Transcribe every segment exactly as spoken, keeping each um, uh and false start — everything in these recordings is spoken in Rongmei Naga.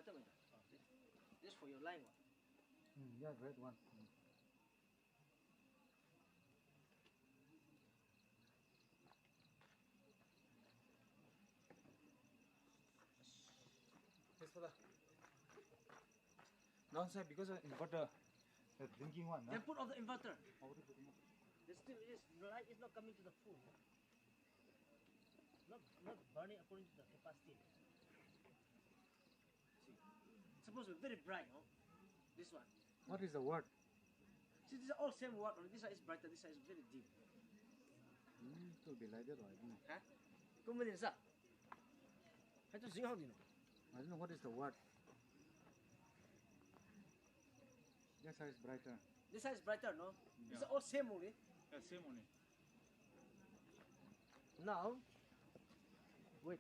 This for your line one. Mm, yeah, red one. Mm. Yes, father. Downside because of inverter, the blinking one, then huh? Put off the inverter. Oh, what is it? The still is light is not coming to the full. Not not burning according to the capacity. See, it's supposed to be very bright, no? This one. What is the word? See, these are all same word. Only this side is brighter. This side is very dim. Hmm, to be like that, right? Huh? Kum ni sa. Hai to zing how di no? I don't know what is the word. This side is brighter. This side is brighter, no? These are all same only. Yeah, same only. Now, wait.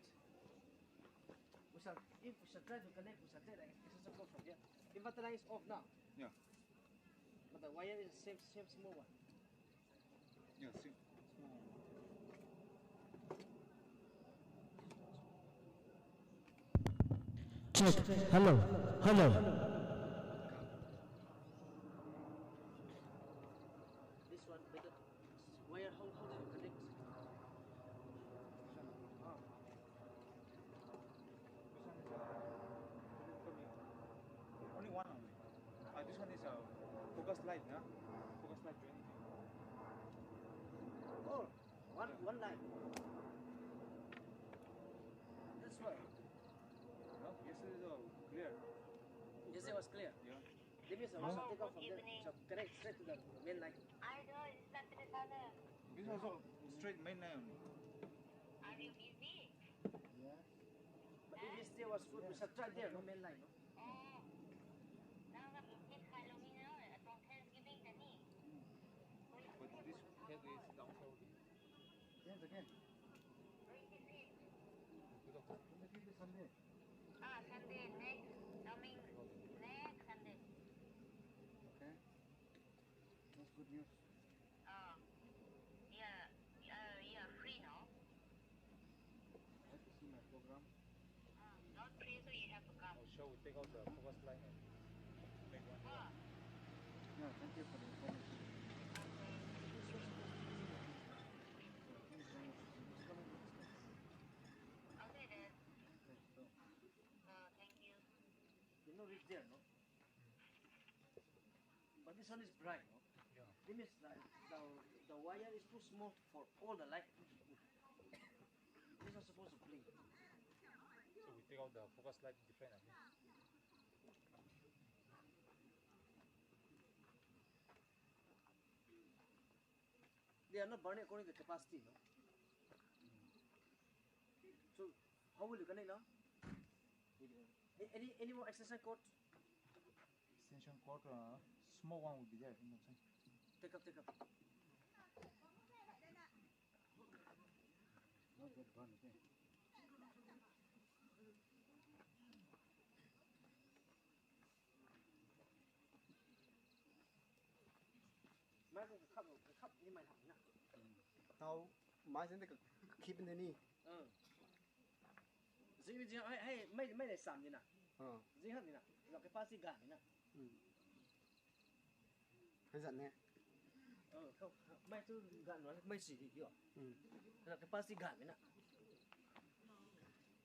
We shall, if we shall try to connect, we shall take like extension cord from here. Inverter line is off now. Yeah. But the wire is same, same small one. Yeah, same small one. Check. Hello. Hello. This one better. Wire, how, how do you connect? Ah. This one is, uh, only one only. Uh, this one is a focus light, na? Focus light joint. Oh, one, one line. That's why. No, yesterday is, uh, clear. Yesterday was clear. Yeah. This is also take off from there. So connect straight to the main line. This is also straight main line only. Are you busy? Yeah. But if this there was food, we shall try there, no main line, no? Oh. Now the bukit Halomino, a tong Thanksgiving the ni. But this head is down. Yes, again. Where is it? Sunday. Ah, Sunday, next, coming, next Sunday. Okay. That's good news. Ah, yeah, uh, yeah, free now. I have to see my program. Ah, not free, so you have to come. Oh, shall we take out the focus line and make one? Ah. Yeah, thank you for the information. Okay. Thank you very much. It's coming to this place. Okay then. Okay, so. Uh, thank you. You know, reach there, no? But this one is bright, no? Yeah. This means that the, the wire is too small for all the light. This is supposed to blink. So we take out the focus light different, I think. They are not burning according to the capacity, no? So, how will you connect now? A-, any, any more extension cord? Extension cord, uh, small one will be there, you know what I'm saying? Take up, take up. Not that one, okay. Mai ko kakhap, kakhap ni mai tham na. Tau, mai zan de kakhip ni. Uh. Zing ni zing, hai, hai, mai, mai le sam ni na. Uh. Zing han ni na. Lak ke pa si ga ni na. Hmm. Hai zan ne. Uh, khou, mai tu ga no, mai si hi yo. Hmm. Lak ke pa si ga ni na.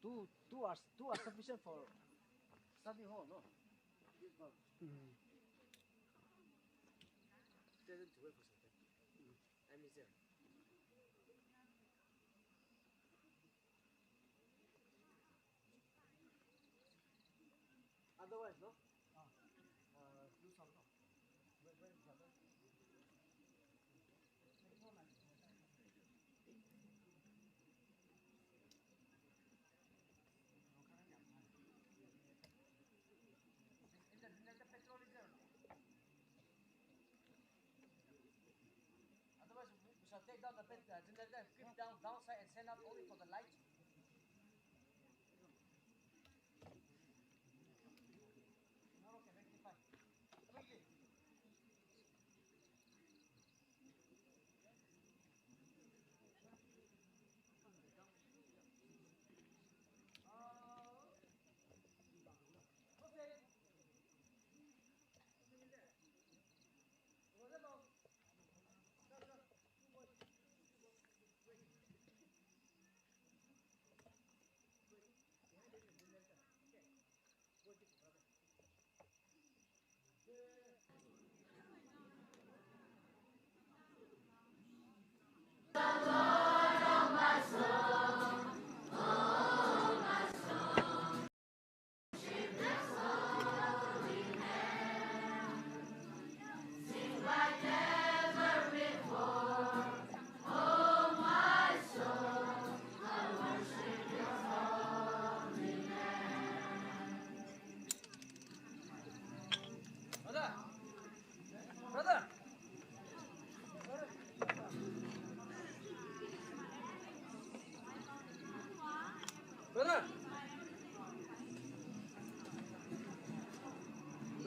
Two, two hours, two hours sufficient for study hall, no? This one. Hmm. Doesn't do it for something. Hmm. I miss them. Otherwise, no? Ah, uh, do some, no? Where, where is the other? Otherwise, we, we shall take down the pet, uh, generator, keep down, downside and send up only for the light. Tomorrow can rectify. Quickly.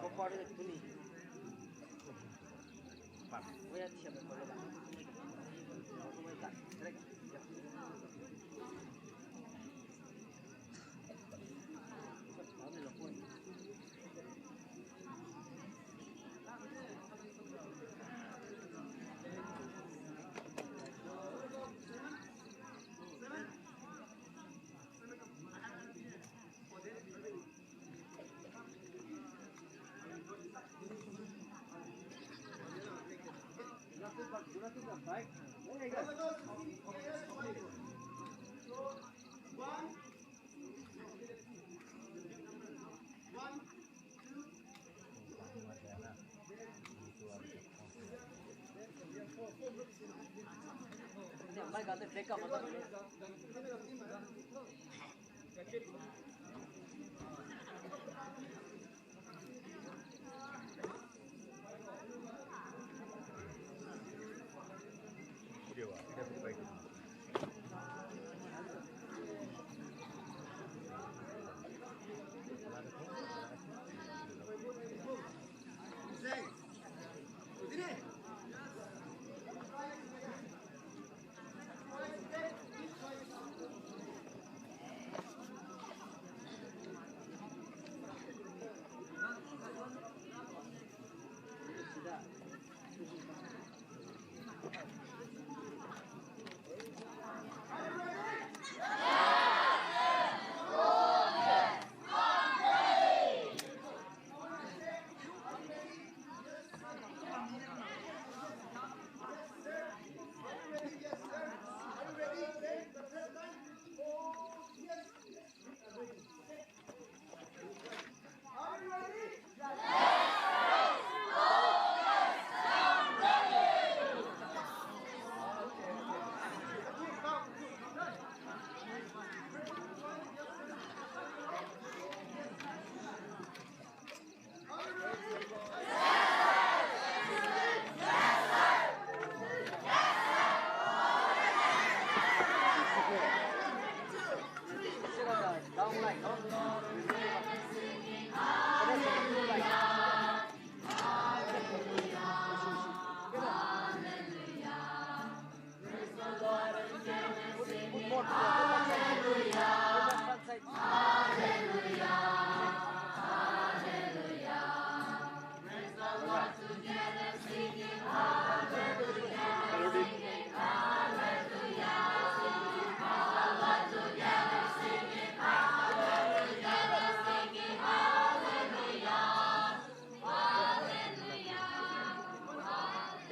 Copper ni tu ni. Waya thiam ko la. Waya ta, correct. Right? Very good. So, one, one, two,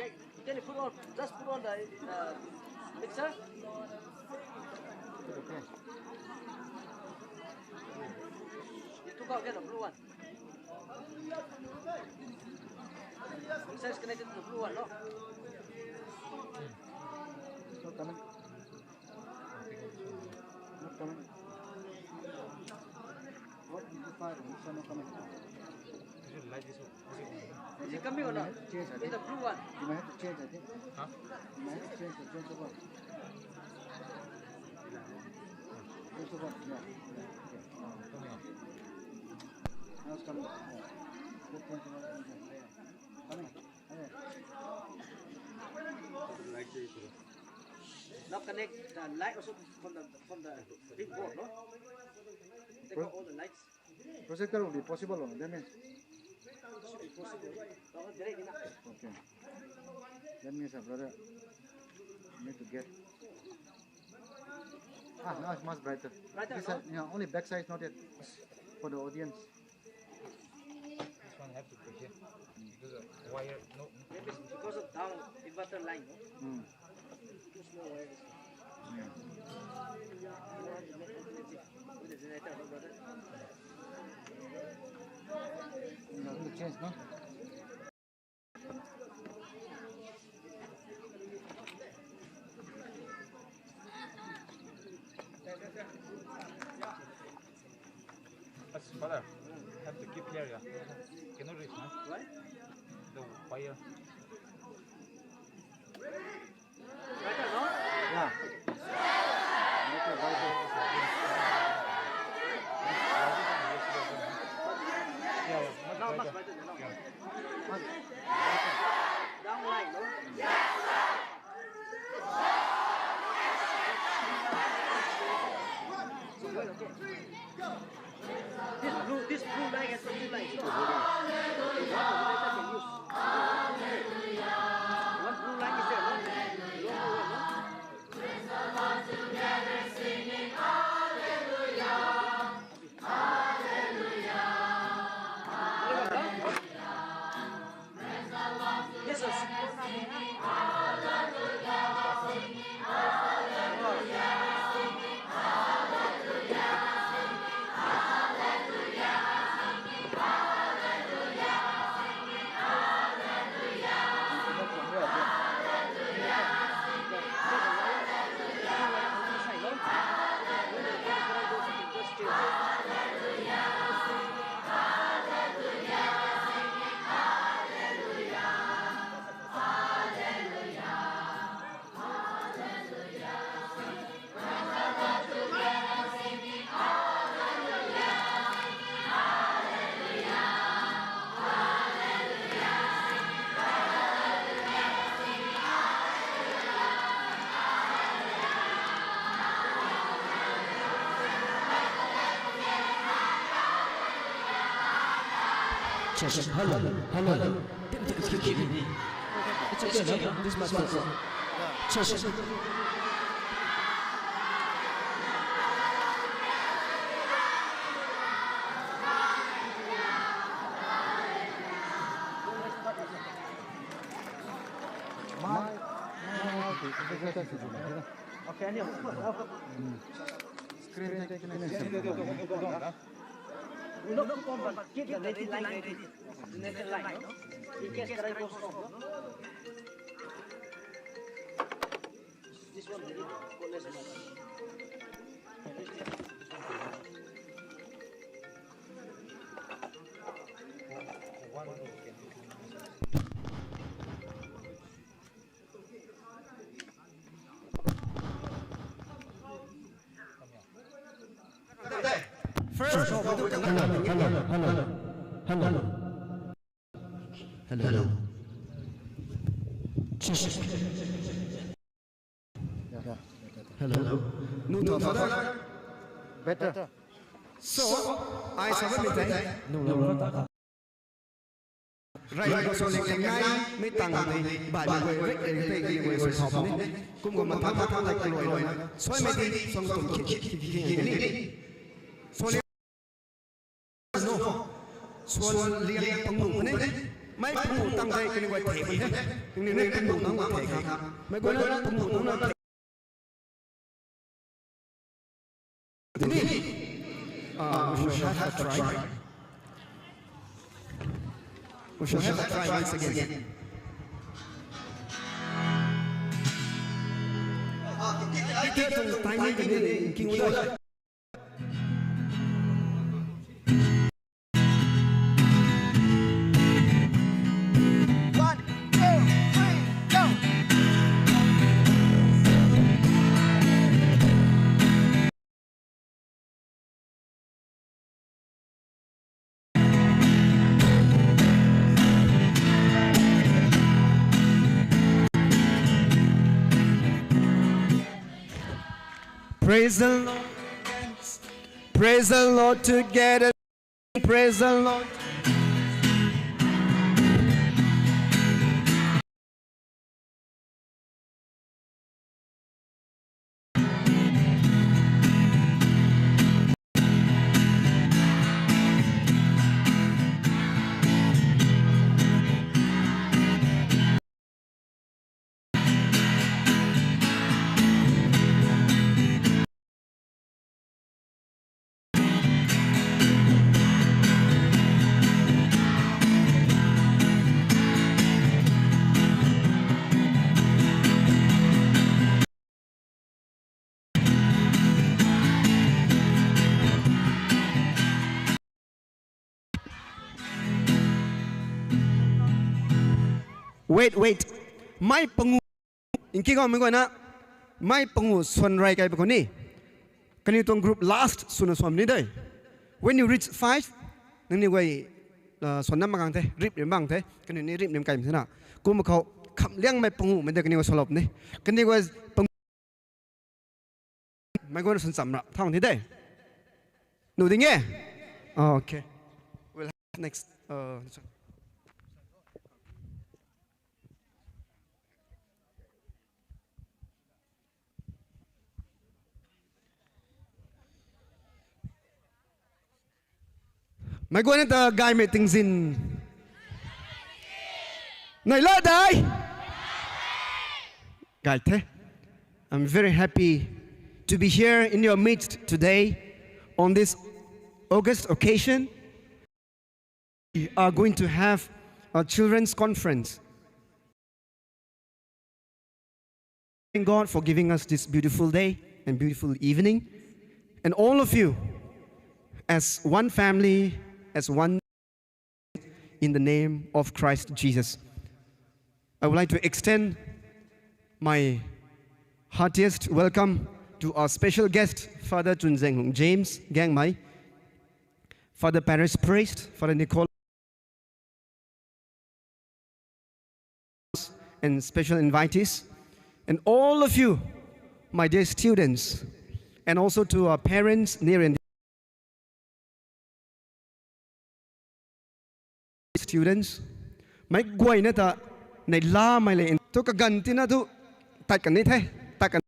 Okay, can you put on, just put on the uh, mixer? Okay. You took out the blue one. Mixer is connected to the blue one, no? Not coming. Not coming. What is the fire? This one not coming. Is it like this one? Is it coming or not? Change, I think. It's the blue one. You might have to change, I think. Huh? You might have to change the, change the one. Change the one, yeah. Yeah, okay. Coming on. Now it's coming. Yeah. Good, change the one. Yeah. Coming. Now connect the light also from the from the big board, no? Take out all the lights. Projector will be possible, no? That means. Should be possible. Okay. That means, uh, brother, need to get. Ah, now it's much brighter. Brighter, this side, no? Yeah, only back side is not yet for the audience. This one have to be here because of wire. No, maybe it's because of down inverter line. No? Mm. Too small wire. This one. Mm. You have to make it with the generator, no, brother? No, no change, no? As father, have to keep here, yeah. Cannot reach, huh? Why? The wire. Better, no? Yeah. Better, better. Yeah, yeah, much better. Now much better, no? Yeah. Much better. Down line, no? This blue, this blue line has to be like this. One blue line is there, no? Long blue line, no? Yes, yes. Hello, hello. It's okay, no? This must be. First, hello, hello, hello, hello. Hello. Hello. Hello. Nuh tho, Father. Better. So, ai sa bammei tei. Nuh tho, Father. Ray ko sw ling ling nai, mi tang di, bai mi guay rik rik tei di guay sw thop ni. Kum kum mathang mathang tei kalui lui na. Suaimei di, suang tum khit khit khit khit ni. Suan li no. Suan liang pangu ni. Mei pangu tang tei kani guay thei ni. Ni ni pangu nang guay thei kha. Mei guay na pangu nang na thei. Dini, uh, we should have a try. We should have a try once again. Iti tuang timing kan ni king uda. One, two, three, go! Praise the Lord. Praise the Lord together. Praise the Lord. Wait, wait. Mei pangu. Nki gaumei guayna. Mei pangu swan ray kai pa khou ni. Kaniw tuang group last swna swan ni de. When you reach five, nangniw guay, uh, swan nam mak gang the, rip rim bang the, kaniw ni rip rim kai mei na. Kum khou, kham liangmei pangu mei de kaniw guay swlop ni. Kaniw guay pangu Mei guayna swn cham ra thang ni de. Nuh ding e? Oh, okay. We'll have next, uh, this one. Mei guayna ta gaymei tingzin. Nai la dai. Gay the. I'm very happy to be here in your midst today on this August occasion. We are going to have a children's conference. Thank God for giving us this beautiful day and beautiful evening. And all of you, as one family, as one, in the name of Christ Jesus, I would like to extend my heartiest welcome to our special guest, Father Chunzeng Hung James Gangmei, Father Parish Priest, Father Nicole, and special invitees, and all of you, my dear students, and also to our parents, near and, students, meic guayna ta neihlamei le thu kaganv tina thu tat kan ni the, tat kan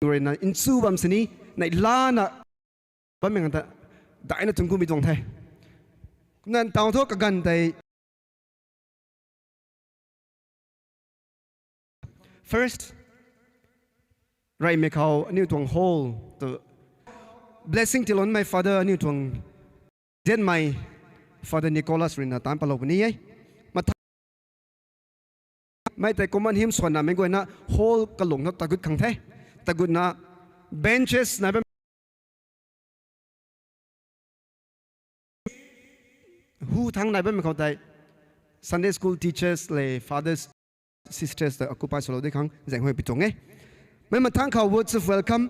ruina nchu bam sini neihlana bammei nganv ta daina thungc kumei tuang the. Kumna taw thu kaganv tei first, reymei khou aniu tuang hall tu blessing tiilou nimei father aniu tuang zianmei Father Nicholas ruina taanc palou puni e. Mathang mei tei common hymn swanamei guayna hall kalung na tagut khang the. Tagutna benches nai bam hu thang nai bammei khou tei Sunday school teachers le fathers, sisters ta occupy swlou di khang zaeng huay pi tuang e. Mei mathang khou words of welcome,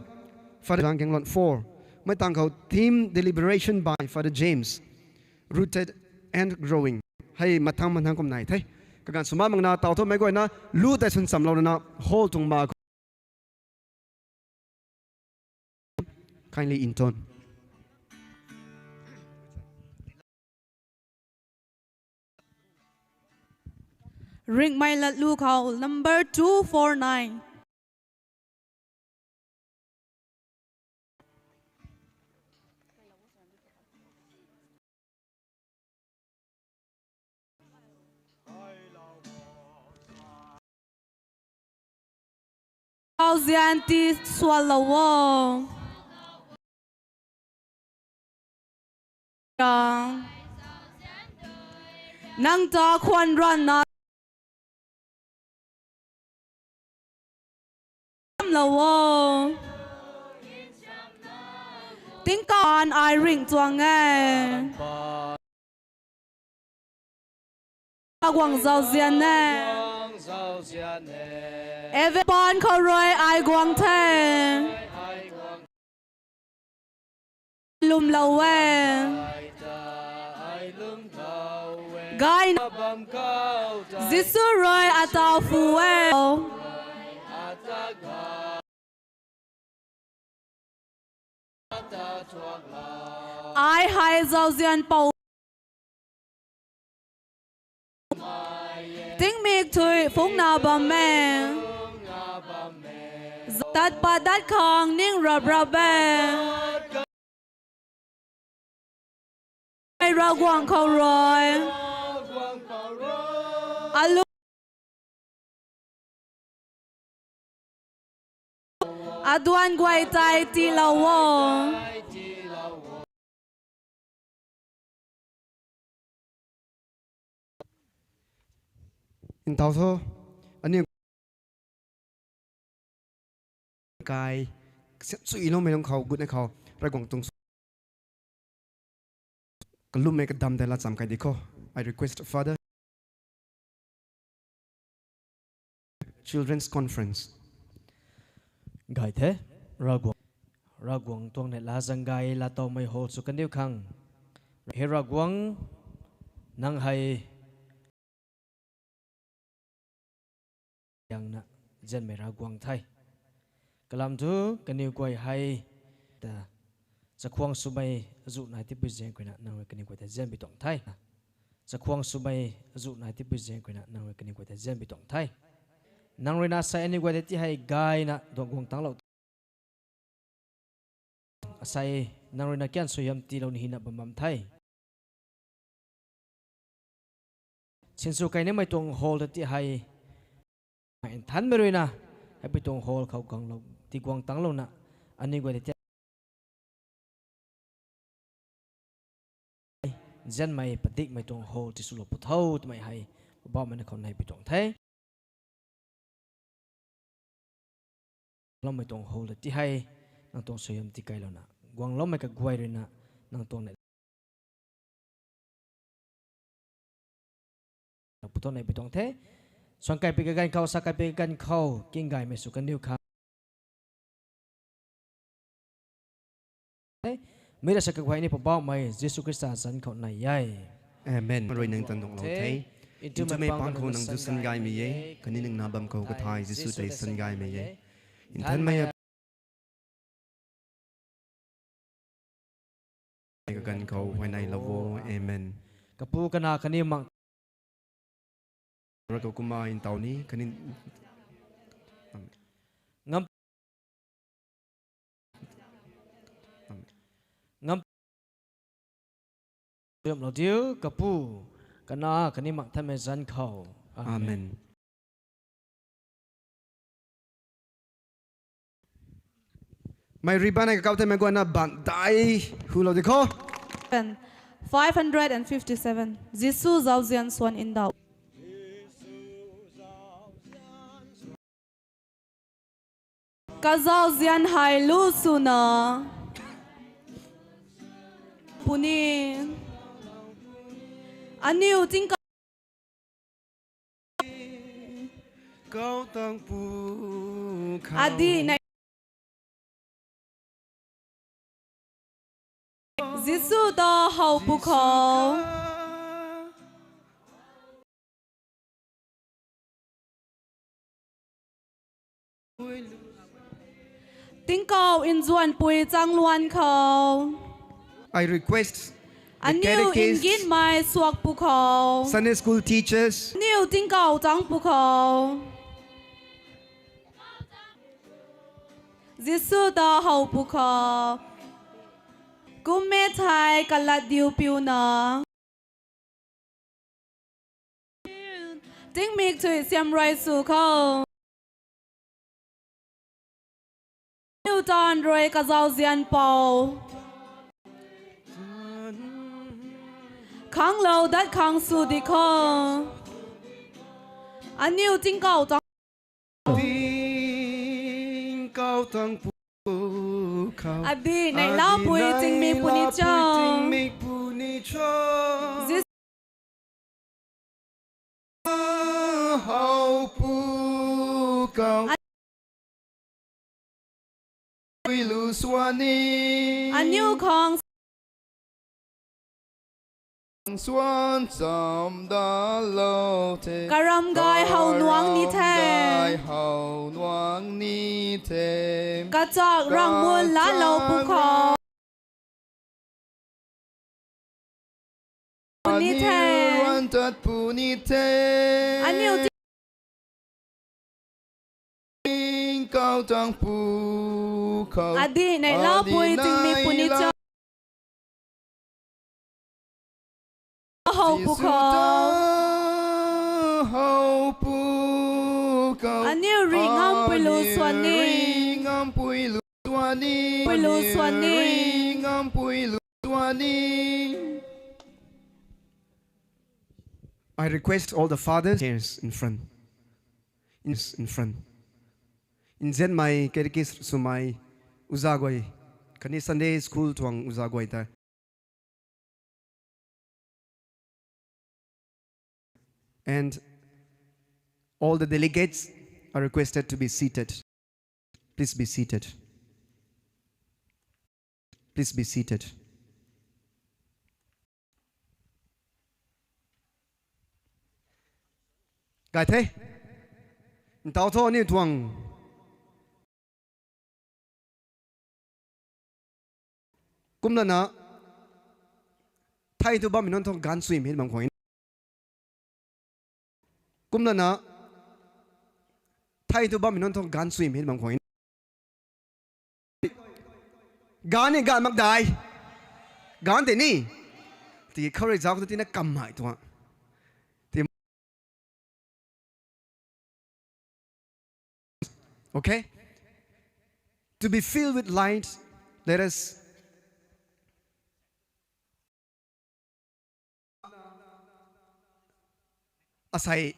Father Zang Kenglon four. Mei tang khou theme deliberation by Father James, rooted and growing. Hei mathang mathang kum nai the. Kaganv sw mak makna taw thu meic guayna lu tei swn chamlou rana hall tuang ma Kindly intone. Ringhmei latlu khou number two four nine. Zauzian ti sualou o. Nang ta khwan ranna lou o. Tingkauh ai ringh tuang e. Guang zauzian e. Eve paan khou rui ai guang the. Lwmlou e. Gayna Jisu rui ataw phu e. Ai hei zauzian pou. Tingmik thui phungna bam e. Tat pat dat khang ning rap rap e. Ravguangc khou rui alu aduan guay tei tiilou o. Ntaw tho, aniu kai, kasiamh chuiloumei lungc khou, gutna khou, Ravguangc tuang kalummei kadam tei latcham kai di kho. I request Father. Children's Conference. Gay the, Ravguangc, Ravguangc tuang neihla zaeng gay laatowmei hall sw kandiu khang. He Ravguangc, nang hei yangna zianmei Ravguangc the. Kalam thu kaniw guay hei ta chakhwang swmei azuh nai tipui zaeng khou ruina nang rui kaniw guay ta zianpui tuang the. Chakhwang swmei azuh nai tipui zaeng khou ruina nang rui kaniw guay ta zianpui tuang the. Nang ruina asei aniw guay ta ti hei gayna duang guang tanglou asei nang ruina kian suaihiam tiilou ni hina bam bam the. Sinsw kai nimei tuang hall ta ti hei, Nthanmei ruina, heipui tuang hall khou guanglou, tiguang tanglouna, aniw guay ta ti zianmei padikmei tuang hall tiswlou pw tho twmei hei, Poubauhmei na khou neipui tuang the. Loumei tuang hall ta ti hei, nang tuang suaihiam tikailouna, guangloumei kaguay ruina, nang tuang nei pw tho neipui tuang the. Suang kaipui kaganv khou, sa kaipui kaganv khou, king gaymei sw kaniw khang the. Mi rui sa kaguay ni Poubauhmei Jisu Khrista zanc khou nai e. Amen. Rui nang tan dunglou the. Ntumei pang khou nang tu sangaymei e, khatni nang na bam khou kathai Jisu tei sangaymei e. Nthanmei Kaganv khou huayney lou o. Amen. Kapu, Kanac khatni Mak. Ra khou kumna ntau ni khatni ngam, ngam, piamlou diu, Kapu, Kanac khatni Mak Nthanmei zanc khou. Amen. Amen. Mei ribbon hei kakau the, mei guayna bandai hulou di kho. Five hundred and fifty-seven. Jisu zauzian swan ndauh. Kazauzian hei lu swna puni. Aniu tingkauh Kau tang pu khou. Adih nei. Jisu ta how pu khou. Tingkauh nzuanpui changluan khou. I request the aniu catechist, ngitmei suak pu khou. Sunday school teachers. Aniu tingkauh chang pu khou. Jisu ta how pu khou. Kum e thei kalat diu piuna. Tingmik thui siam rui sw khou. Aniu taanv rui kazauzian pou. Khanglou dat khang sw di khou. Aniu tingkauh tang. Tingkauh tang pu khou. Adih nei lapui tingmik puni cho. Tingmik puni cho. Jis- How pu khou. Pui lu swan ni. Aniu khang. Swan cham dalou the. Karam gay how nuang ni the. Karam gay how nuang ni the. Kachak rangmun lalou pu khou. Puni the. Aniu ruan tat puni the. Aniu ti- Tingkauh tang pu khou. Adih nei lapui tingmik puni cho. How pu khou. How pu khou. Aniu ri ngam pui lu swan ni. Ri ngam pui lu swan ni. Pui lu swan ni. Ri ngam pui lu swan ni. I request all the fathers here in front. In, in front. Nzianmei catechist swmei uza guay, khatni Sunday school tuang uza guay ta. And all the delegates are requested to be seated. Please be seated. Please be seated. Gay the. Ntau tho aniu tuang. Kumlana, thei thu bammei nunc thu gaanv suimei bam khwan. Kumlana, thei thu bammei nunc thu gaanv suimei bam khwan. Gaanv ni gaanv mak dai. Gaanv tei ni. Ti khou rui zauc tu tina kammei tuang. Ti. Okay? To be filled with light, let us asei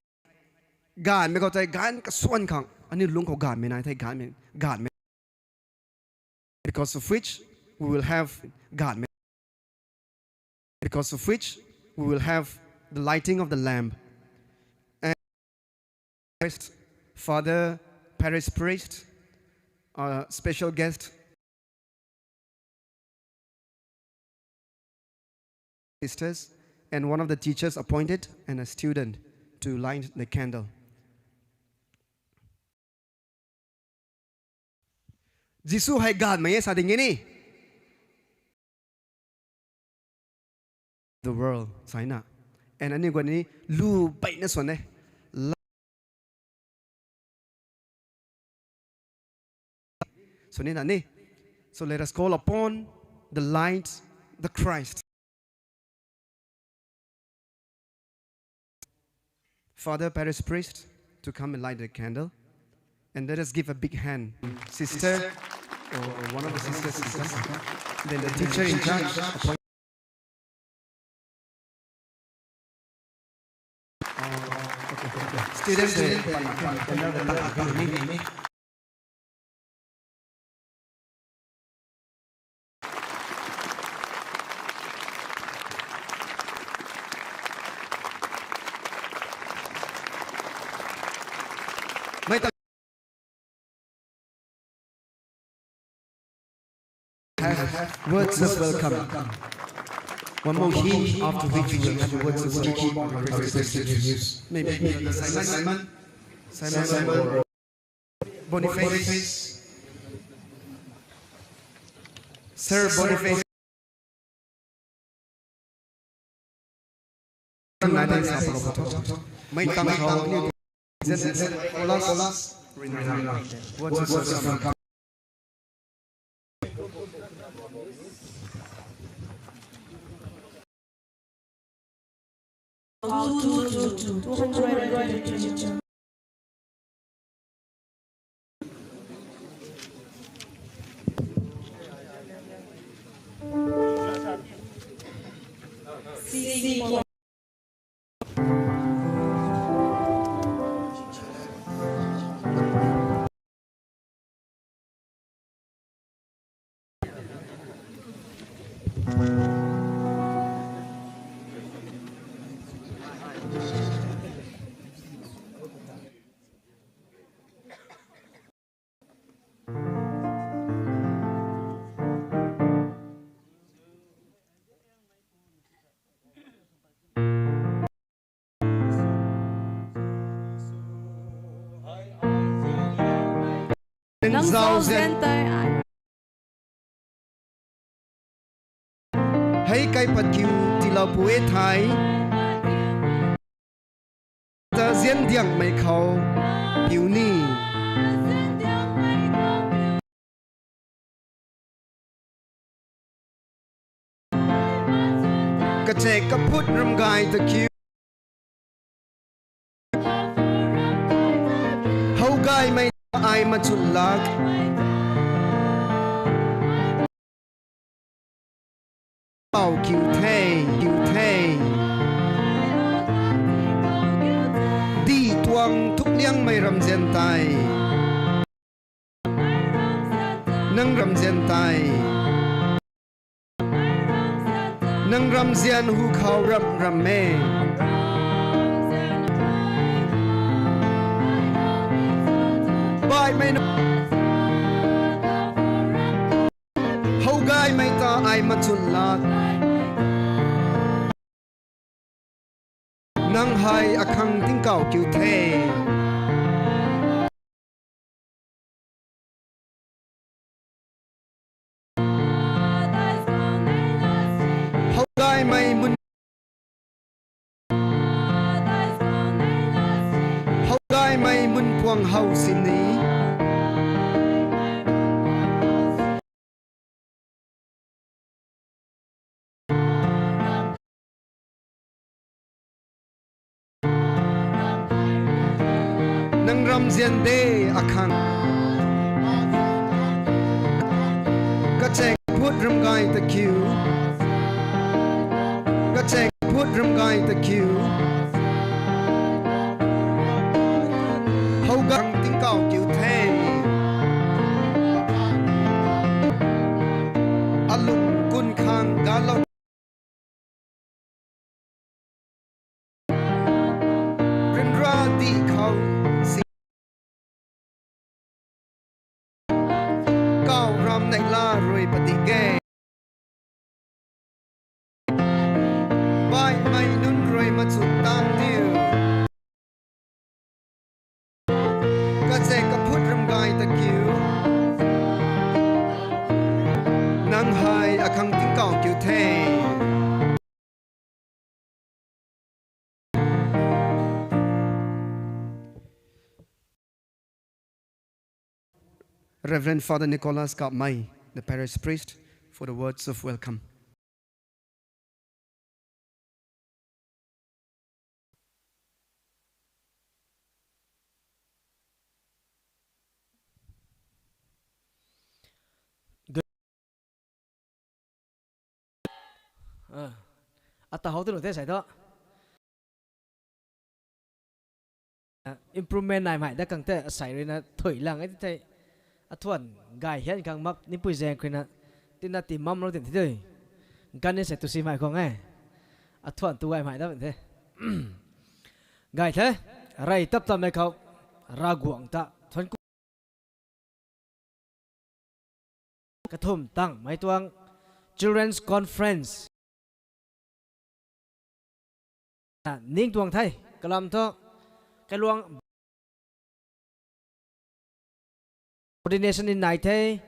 gaanvmei khou tei gaanv kasuan khang, aniu lung khou gaanvmei nai thei gaanvmei, gaanvmei. Because of which we will have gaanvmei. Because of which we will have the lighting of the lamp. And Father, parish priest, our special guest, sisters, and one of the teachers appointed and a student to light the candle. Jisu hei gaanvmei e sa ding e ni. the world, saina. And aniu guay ni lu beina swan e. Swanina ni. So let us call upon the light, the Christ. Father, parish priest, to come and light the candle. And let us give a big hand. Sister, or one of the sisters, sister. Then the teacher in charge. Students, have words of welcome. One more hymn, after which we will have the words of welcome. Maybe Simon. Simon. Boniface. Sir Boniface. Mei tang khou ni Kolas. Kolas. Rin rin. What is welcome? Two, two, two, two hundred twenty-two. Nang zauzian tei ai. Hei kaipat kiu tiilou pu e thei. Ta zian diangmei khou piu ni. Kachek kaphut ramgay ta kiu. Howgaymei ta ai machun lak. Kau kiu the, kiu the. Di tuang thukliangmei ramzian tei. Nang ramzian tei. Nang ramzian hu khou ram ram e. Baihmei na. Howgaymei ta ai machun lak. Nang hei akhang tingkauh kiu the. Howgaymei mun. Howgaymei mun puang how sini. Nang ramzian de akhang. Kachek phut ramgay ta kiu. Kachek phut ramgay ta kiu. Howgay tingkauh kiu the. Alung kun khang galou. Ryanra di khou si. Kau ram neihla rui padik e. Baihmei nunc rui machun tan diu. Kachek kaphut ramgay ta kiu. Nang hei akhang tingkauh kiu the. Reverend Father Nicholas Kapmei, the parish priest, for the words of welcome. Ata hou tu nu the sai thu. Improvement nai mei dat khang the, asei rui na thuy lang e the. Athuan gay hian khang map nipui zaeng khruina tina ti mam lou tin the. Gan ni sei tu si mei khang e. Athuan tu gay mei dat the. Gay the, rey tap tammei khou Ravguangc ta thuanc ku kathumh tangmei tuang Children's Conference ning tuang the, kalam thu kailuang coordination ni nai the,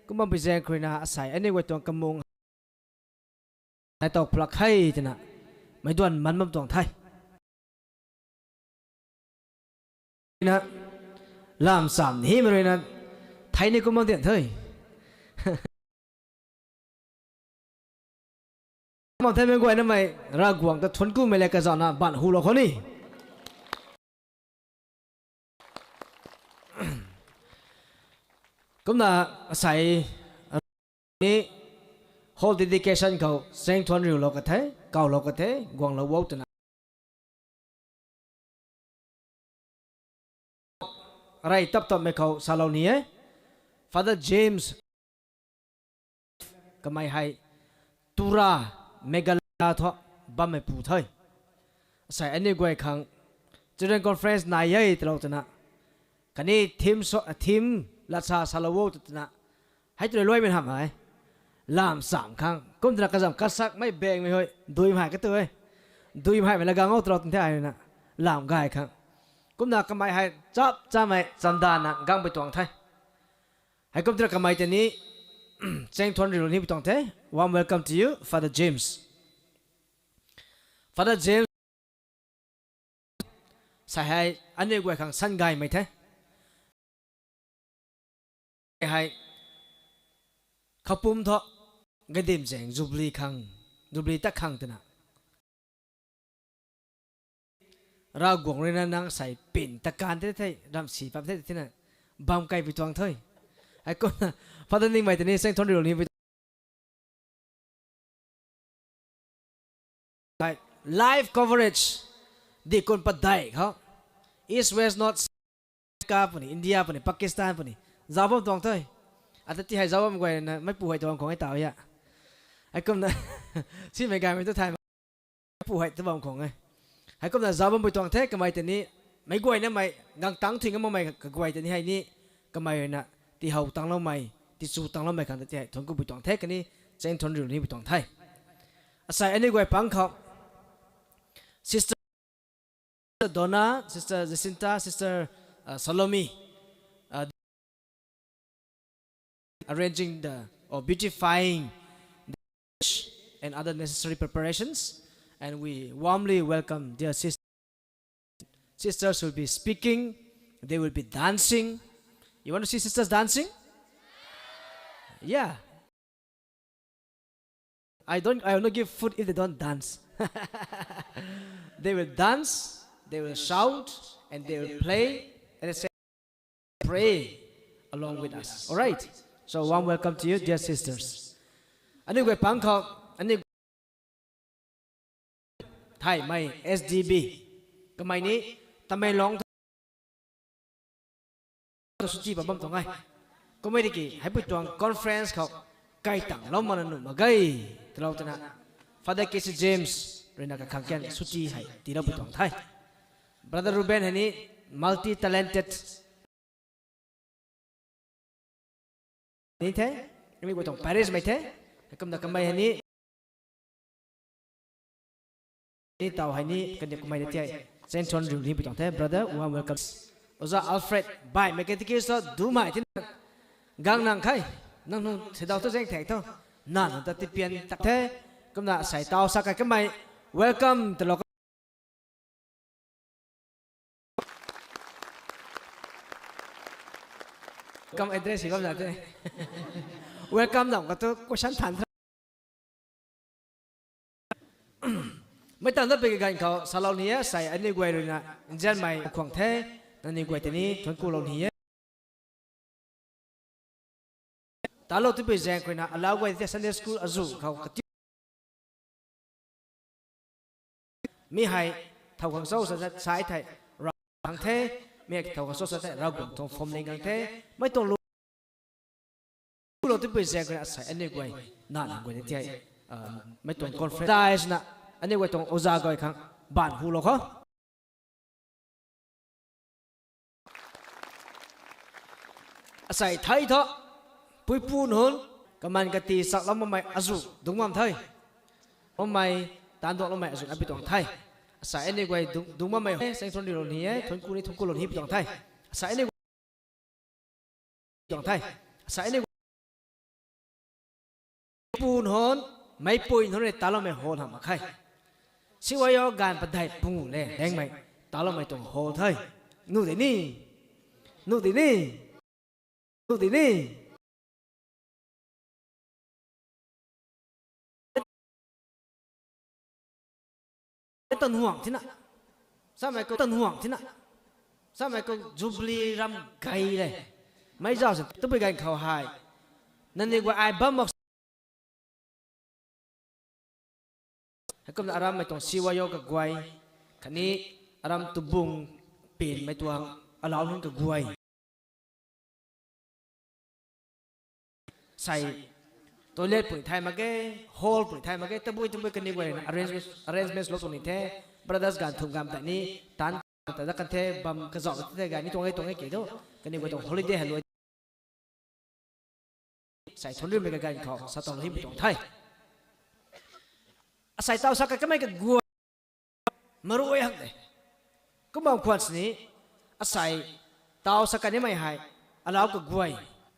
kumna bui zaeng khruina asei aniu guay tuang kamung nai tow plak khe twna meic duan man bam tuang the. Na, lam cham ni himei rui na thei ni kumna dian the. Kumna thei mei guaynamei Ravguangc ta thuanc kumei le kazana ban hu lou khou ni. Kumna asei ni hall dedication khou chaeng thuanc riulou ka the, kawlou ka the, guanglou o twna rey tap tapmei khou salou ni e. Father James, kamei hei Tura, Meghalaya thu bammeipu the. Asei aniu guay khang Children Conference nai e twlou twna khatni theme, theme lat sa salou o twna hei tu luaimei hamh e. Lam cham khang kum twna kazam kasakmei bengmei hui duimei katu e. Duimeimei la gang o twlou twna the ai na lam gay khang. Kumna kamei hei chap chamei chandanna gang pui tuang the. Heikum twna kamei tei ni chaeng thuanc riulou ni pui tuang the. Warm welcome to you, Father James. Father James, sa hei aniu guay khang san gaymei the. Hei khapum thu gadim zaeng Jubilee khang, Jubilee tat khang twna Ravguangc rui na nang sei pin ta kan the the, ram si pap the the na bam kai pui tuang the. Heikumna Father Ningmei tei ni chaeng thuanc riulou ni pui live coverage di kun padeih khou, East, West, North, America puni, India puni, Pakistan puni zauc bam tuang the. Ata ti hei zauc bam guayna meipu hei tu bam khang e taw a. Heikumna simei gaymei tu thay pu hei tu bam khang e. Heikumna zauc bam pui tuang the kamei tei ni, meic guaynamei gang tangc thuy ngam makmei kaguay tei ni hei ni kamei rui na tihow tangloumei, tichu tangloumei khang ta ti hei thuanc ku pui tuang the khatni chaeng thuanc riulou ni pui tuang the. Asei aniu guay pang khou Sister Donna, Sister Jacinta, Sister Salome, arranging the, or beautifying the church and other necessary preparations. And we warmly welcome their sisters. Sisters will be speaking, they will be dancing. You want to see sisters dancing? Yeah. I don't, I will not give food if they don't dance. They will dance, they will shout, and they will play, and they say, pray along with us. All right? So, warm welcome to you, dear sisters. Aniu guay pang khou, aniu thaymei S D B. Kamei ni Tamenglong ta suti pa bam tuang e. Kummei tiki, heipui tuang conference khou kai tangclou makna nuh mak ge, twlou twna Father K C James rui na kakhang kan suti hei tiilou pui tuang the. Brother Reuben hei ni multi talented ni the, kamei guay tuang parish mei the, kumna kamei hei ni, ni taw hei ni, kaniw kamei ta ti hei chaeng thuanc riulou ni pui tuang the, brother, warm welcome. Oja Alfred, baihmei catechist thu dumei tina gang nang khe, nang nung theidau thu zaeng thek tho, nang nang ta tipian tak the, kumna asei taw sa kai kamei, welcome twlou Welcome address hi bam na the. Welcome dam ka tu question than the. Mei tang da pei kaganv khou salou ni e, sai aniu guay ruina nzianmei khwang the, nangniw guay tei ni thuanc kulou ni e. Talou tipui zaeng khou ruina alau guay tei Sunday school azu khou kati mi hei thow khang cho sa sa thei Ravguangc the, mi hei thow khang cho sa thei Ravguangc tuang phwamling khang the, mei tuang lu lou tipui zaeng khou ruina asei aniu guay na nang guay ni tei, mei tuang conference na aniu guay tuang oja guay khang baanv hulou khou asei thei thu, puipu nunc, kaman kati chaklou makmei azu dungc bam the. Makmei, taanv duangloumei azu na pi tuang the. Asei aniu guay dungc, dungc bammei he, sanctuary lou ni e, thuanc ku ni thuanc kulou ni pi tuang the. Asei aniu tuang the. Asei aniu pu nunc, meipui nunc rui taloumei hall hamh mak khe. C Y O ganv padeih pungu le hengmei taloumei tuang hall the. Nu di ni. Nu di ni. Nu di ni. Tan huang thina. Samei khou tan huang thina. Samei khou Jubilee ram gay le. Mei zauc si, tabui ganv khou hei, nangniw guay ai bam mak. Heikumna arammei tuang C Y O kaguay, khatni aram tubung pinmei tuang alau nunc kaguay. Sei toilet puni thay mak ge, hall puni thay mak ge, tabui tabui kaniw guay ruina arrangements, arrangements lou tuang ni the, brothers ganv thum ganv tei ni, taanv ta dat kan the, bam kazauh ta the gay ni tuang e tuang e ke tu, kaniw guay tuang holiday hei luai. Asei thuanc rimei kaganv khou sa taw himei tuang the. Asei taw sa ka kamei kaguay marui hak de. Kum bam khwan sini, asei taw sa kanimei hei, alau kaguay,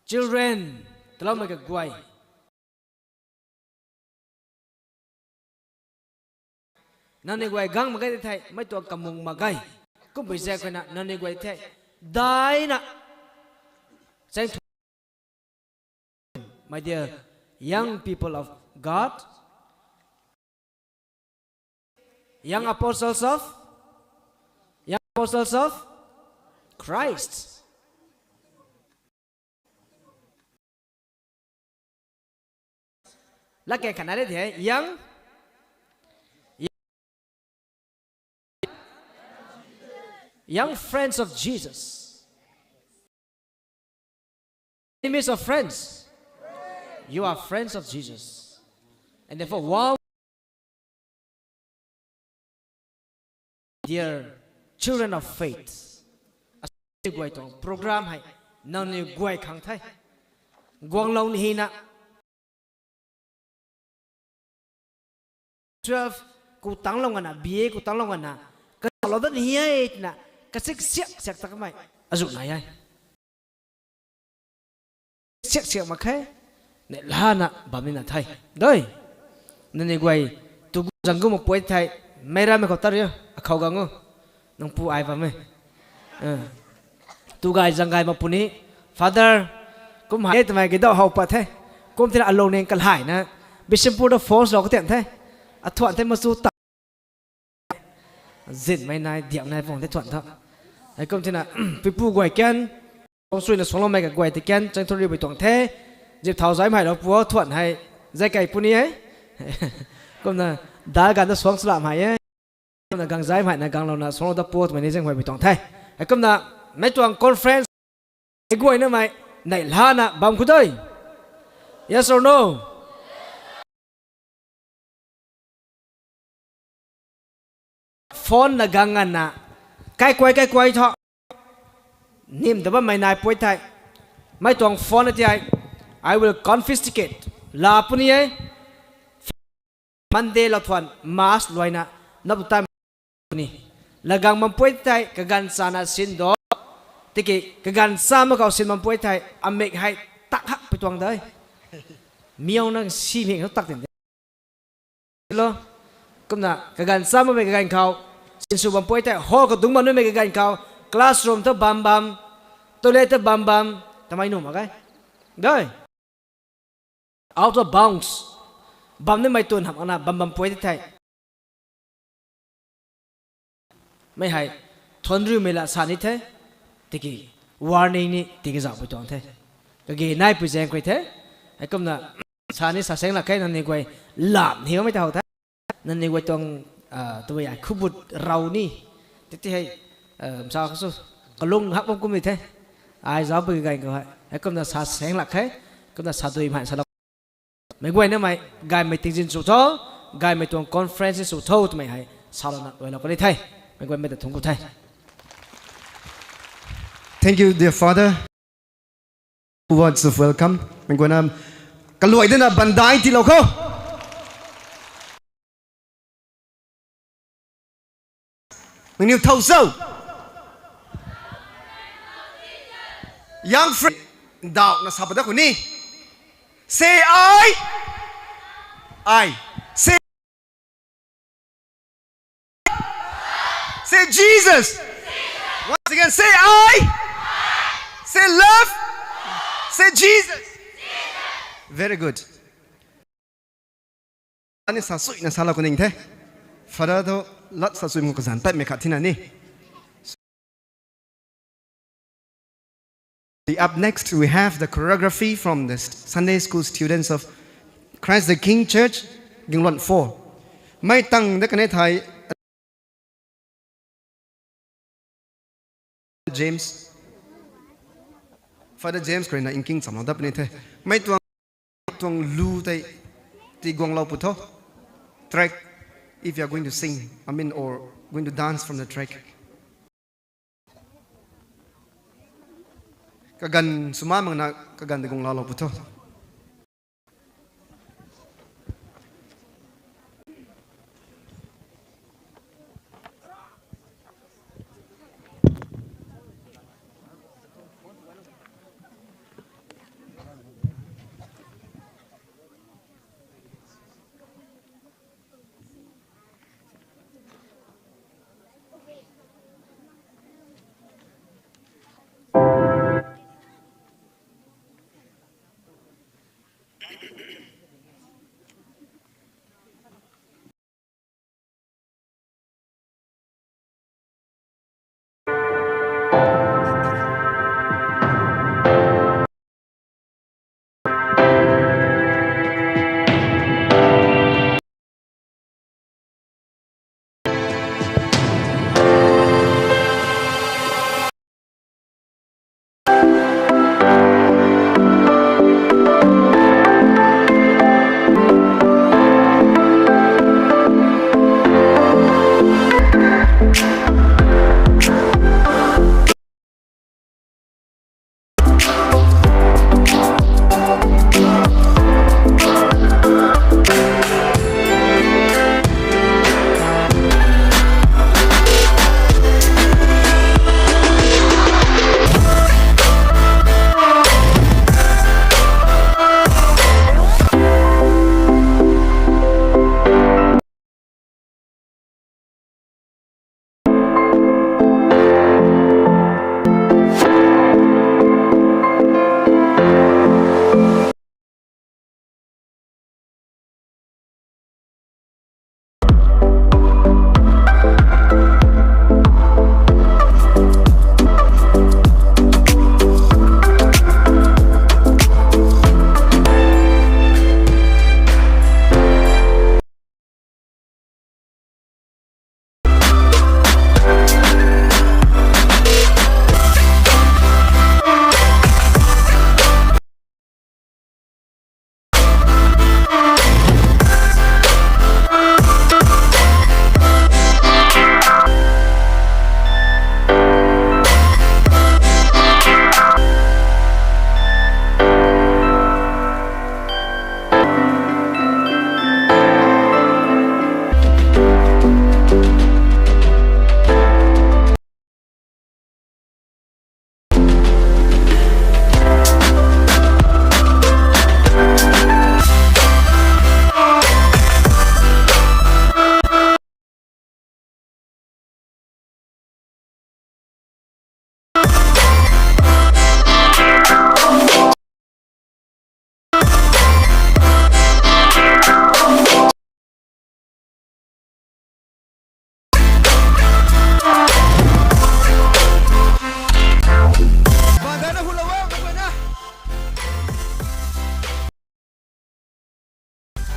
children, taloumei kaguay. Nangniw guay gang mak ge thei, mei tuang kamung mak ge. Kumbui zaeng khou ruina nangniw guay thei, daina, chaeng thu, my dear young people of God, young apostles of, young apostles of Christ. Latkaeng khat na de the, young, young friends of Jesus. Enemies of friends. You are friends of Jesus. And therefore, wow. Dear children of faith, asei guay tuang program hei nangniw guay khang the. Guanglou ni hina. Twelve ku tanglou ngana, B A ku tanglou ngana, kalou dat ni e twna, kasik siak siak ta kamei azu nai e. Siak siak mak khe, neih lana bam nina the. Doi, nangniw guay, tu zang gu mak puai thei, meic rammei khou tat rio, akhou gang o, nang pu ai bam e. Tu gay zang gay mak puni, Father, kum hei twmei gidau how pat the, kum tina alung ning kalhayna, Bishnupur ta force lou katian the, athuan the machu ta zinmei nai, diak nai pung the thuan tho. Heikum tina, puipu guay kan, suangsuina suangloumei kaguay tei kan, chaeng thu riubui tuang the, zip thau zaimei lou pu o thuan hei, zai kei puni e. Kumna, dal ganv ta suang swlamei e. Kumna gang zaimei na ganglouna suangclou dat pu o twmei ni zaenghuaybui tuang the. Heikumna, meic tuang conference, meic guaynamei, neih lana bam khou de. Yes or no? Phone na gang ngana, kaikuai kaikuai tho, nim ta bammei nai puai thei, mei tuang phone na ti hei, I will confiscate, la puni e. Monday lou thuan mass luaina, nap tu tan puni. Lagang bam puai thei, kaganv chana sin do. Tiki, kaganv cha mak khou sin bam puai thei, amik hei tak hak pi tuang de. Miauna si mik khou tak tin de. Lo, kumna kaganv cha makmei kaganv khou, sinsw bam puai thei, hall khou dungc bam nuhmei kaganv khou, classroom ta bam bam, toilet ta bam bam, Mei nuh mak ge. Dei. Out of bounds. Bam nimei tuang hamh ana bam bam puai di the. Mei hei, thuanriumei la sa ni the, tiki warning ni tiki zauhpui tuang the. Kage naipui zaeng khui the, heikumna sa ni sa seng lak khe, nangniw guay lam ni bammei ta how the. Nangniw guay tuang, ah, tabui ai khubut rau ni. Titi hei, ah, sa kha su, kalung hak bam kum ni the. Ai zauc pui ganv khou hei, heikumna sa seng lak khe, kumna sa dui mei sa lou. Meic guayna mei, gaymei tingzin sw tho, gaymei tuang conference sw tho twmei hei, salouna luailou kan ni the. Meic guay mei ta thungc ku the. Thank you, dear father. Words of welcome. Meic guayna kaluai dana bandai tiilou khou. Nangniw thow cho. Young friend, ndauhna sa pat da khou ni. Say I. I. Say, say Jesus. Once again, say I. Say love. Say Jesus. Very good. Ani sa suina salou kaning the. Father thu lat sa sui mu kazanc tatmei khat thina ni. Up next, we have the choreography from the Sunday School students of Christ the King Church, Ginglon four. Mei tang de kane thei James. Father James khou rui na nking chamlou dat puni the. Mei tuang, tuang lu tei tiguanglou pu tho. Track, if you are going to sing, I mean, or going to dance from the track. Kaganv swmaan makna kaganv tiguanglou lou pu tho.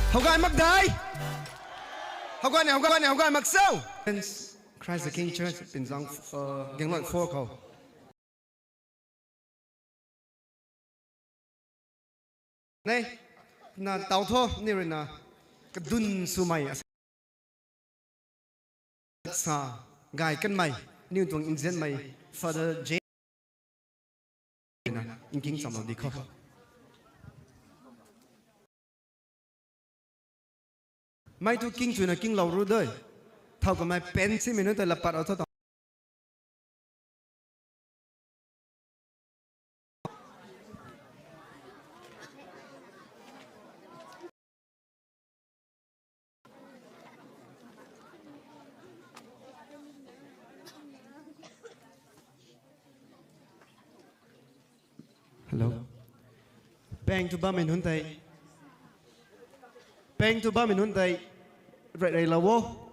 Howgay mak dai. Howgay ni, howgay ni, howgay mak cho. Christ the King Church, Pinzang, uh, Gangloi four khou. Nei, na tau tho, ni rui na, kadun swmei, asa, gay kanmei, niw tuang nzianmei, Father J. Na, nking chamlou di khou. Mei tu king chuna kinglou ru dei. Thau kamei pen simei nunc tei lapat o tho tau. Hello. Pang tu bammei nunc tei. Pang tu bammei nunc tei. Rey rey lou o.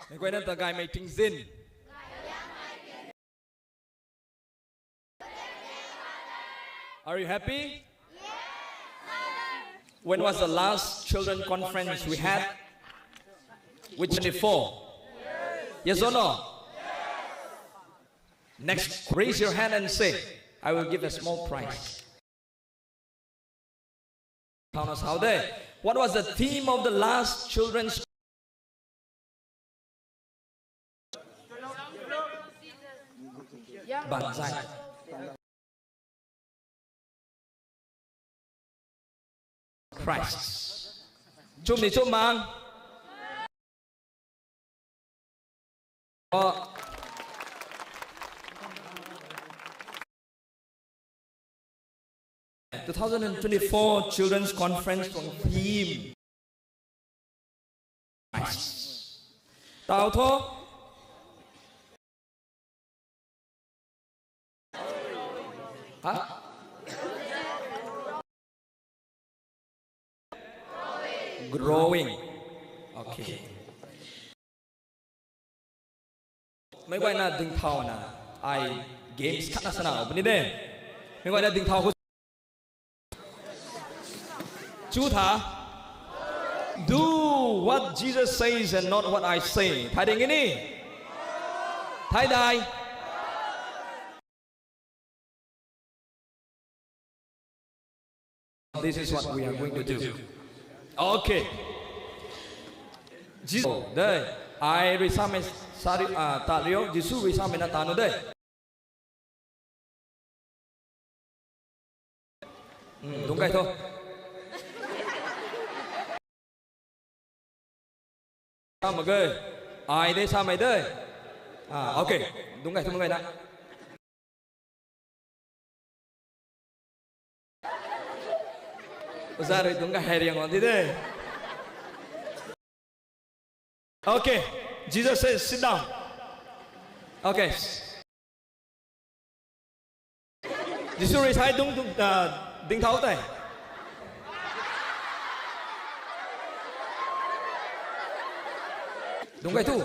Mei guayna ta gaymei tingzin. Are you happy? When was the last children conference we had? With twenty-four? Yes or no? Next, raise your hand and say, "I will give a small prize." How was, how day? What was the theme of the last children's Banzai? Christ. Chum ni chum mang. Oh. Two thousand and twenty-four Children's Conference tuang theme. Tau tho. Ha? Growing. Okay. Mei guayna dingthau na, ai games khat na sana puni de. Mei guayna dingthau khou chu tha. Do what Jesus says and not what I say. Thay ding ni? Thay dai. This is what we are going to do. Okay. Jisu, dei, ai rui samei sari, ah, ta rio, Jisu rui samei na ta nu dei. Hmm, dung kai tho. Sa mak ge. Ai de, sa mei de. Ah, okay. Dung kai tho, dung kai na. Oza rui dung kai hei riang on di de. Okay. Jesus says, "Sit down." Okay. Jisu rui sai dung, dung, ah, ding thau tei. Dung kai tu.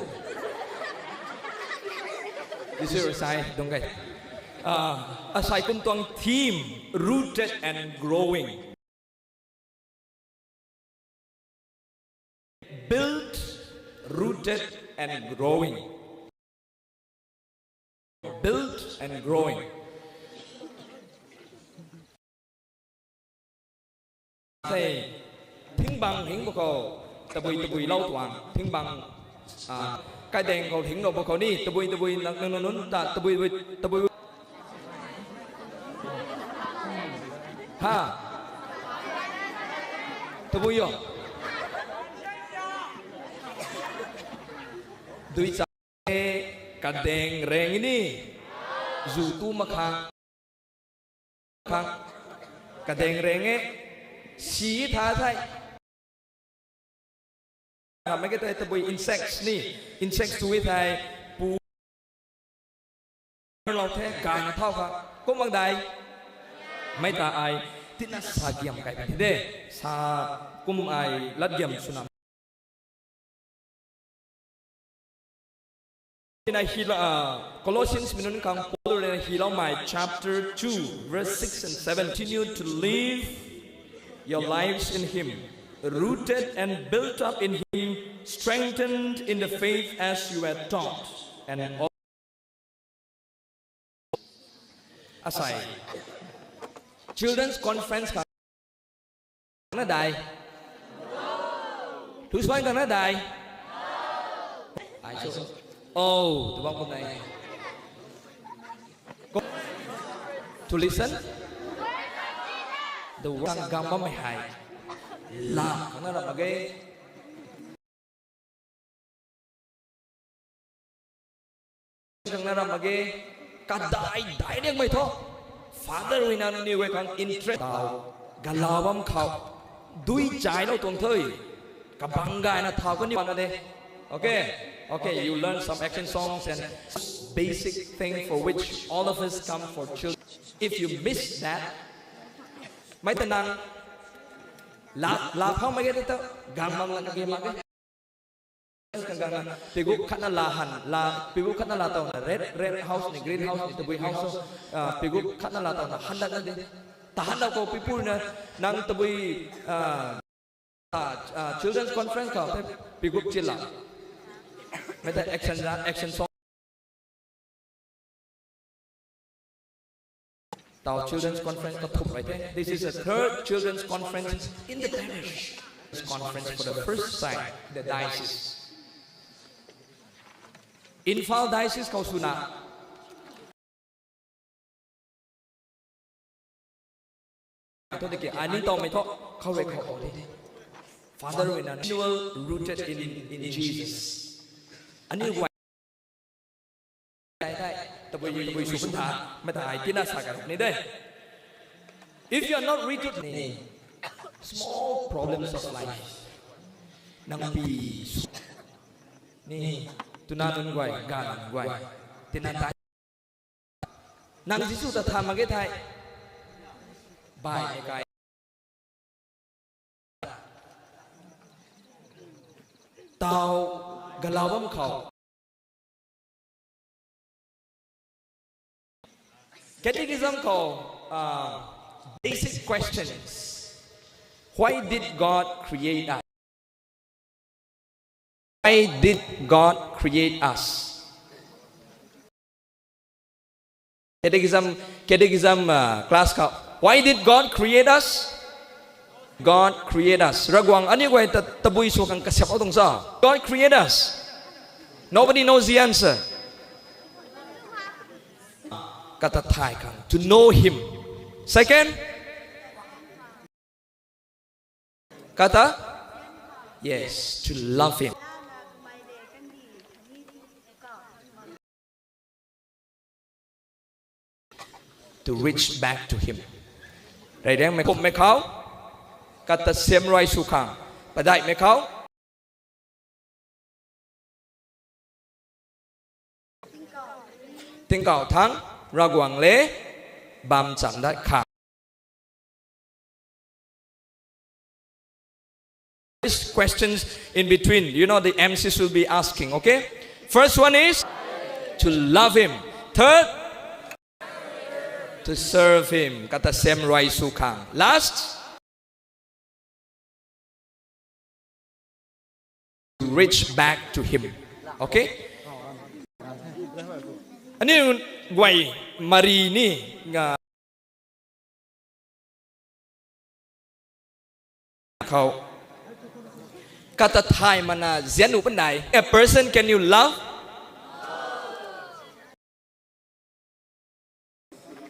Jisu rui sai dung kai. Ah, asai kum tuang theme, rooted and growing. Built, rooted and growing. Built and growing. Thei, thingbang hing bo khou, tabui tabui lou tuang, thingbang, ah, kaideng khou hing lou bo khou ni, tabui tabui nang nang nunc ta, tabui tabui, tabui. Ha? Tabui o. Dui cha e, kadeng reng ni. Zu tu makhang. Khang. Kadeng reng e. Si tha thai. Hamei ke tei tabui insects ni, insects tu e thei, pu lou the, gayna thau kha, kum bang dai. Mei ta ai tina sa giam kai puni de. Sa kum ai lat giam swna. Ina hila, uh, Colossians mi nunc khang Paul rui na hiloumei chapter two, verse six and seven. Continue to live your lives in Him, rooted and built up in Him, strengthened in the faith as you were taught, and all Asai. Children's conference khang na dai. Thu suan khang na dai. Ai so. Oh, tu bang kum nai. To listen. The word khang gang bammei hei. La khang na ram mak ge. Khang na ram mak ge, kadai dai riangmei thu. Father rui na ni guay khang interest tau, galau bam khou, dui chailou tuang the. Kabang gayna thau kaniw na de. Okay? Okay, you learn some action songs and basic thing for which all of us come for children. If you miss that, mei ta nang la, la phau mak ge tu, gang bam na ge mak ge. Kang gang na, pigup khat na la han, la, pigup khat na la taw na, red, red house ni, green house ni, tabui house so, ah, pigup khat na la taw na, han dat na de. Ta han dat khou pipu na, nang tabui, ah, ah, ah, children's conference khou, te pigup chila. Mei ta action na, action song. Tau children's conference ka thup bai the. This is the third children's conference in the parish. This conference for the first time in the diocese. Imphal diocese khou swna. Thu tiki, ani tau mei thu, khou rui khou tau de. Father rui na, annual rooted in, in Jesus. Ani guay Dai dai, tabui, tabui sw pun tha, mei ta ai tina sa ka ni de. If you are not rooted ni, small problems of life. Nang pi sw ni, tuna nunc guay, ga nunc guay. Tina dai. Nang Jisu ta tha mak ge thei. Bai e kai. Tau galau bam khou. Catechism khou, uh, basic questions. Why did God create us? Why did God create us? Catechism, catechism, uh, class khou. Why did God create us? God create us. Ravguangc aniu guay ta tabui sw khang kasiap o tuang sa. God create us. Nobody knows the answer. Kata thay khang. To know Him. Second, Kata? Yes, to love Him. To reach back to Him. Rey riangmei khou, kata siam rui sw khang. Padaihmei khou. Tingkauh thangc Ravguangc le bam cham dat khang. These questions in between, you know, the M Cs will be asking, okay? First one is to love Him. Third, to serve Him. Kata siam rui sw khang. Last, reach back to Him. Okay? Aniu guay mari ni nga khou. Kata thay mana zian u panai. A person, can you love?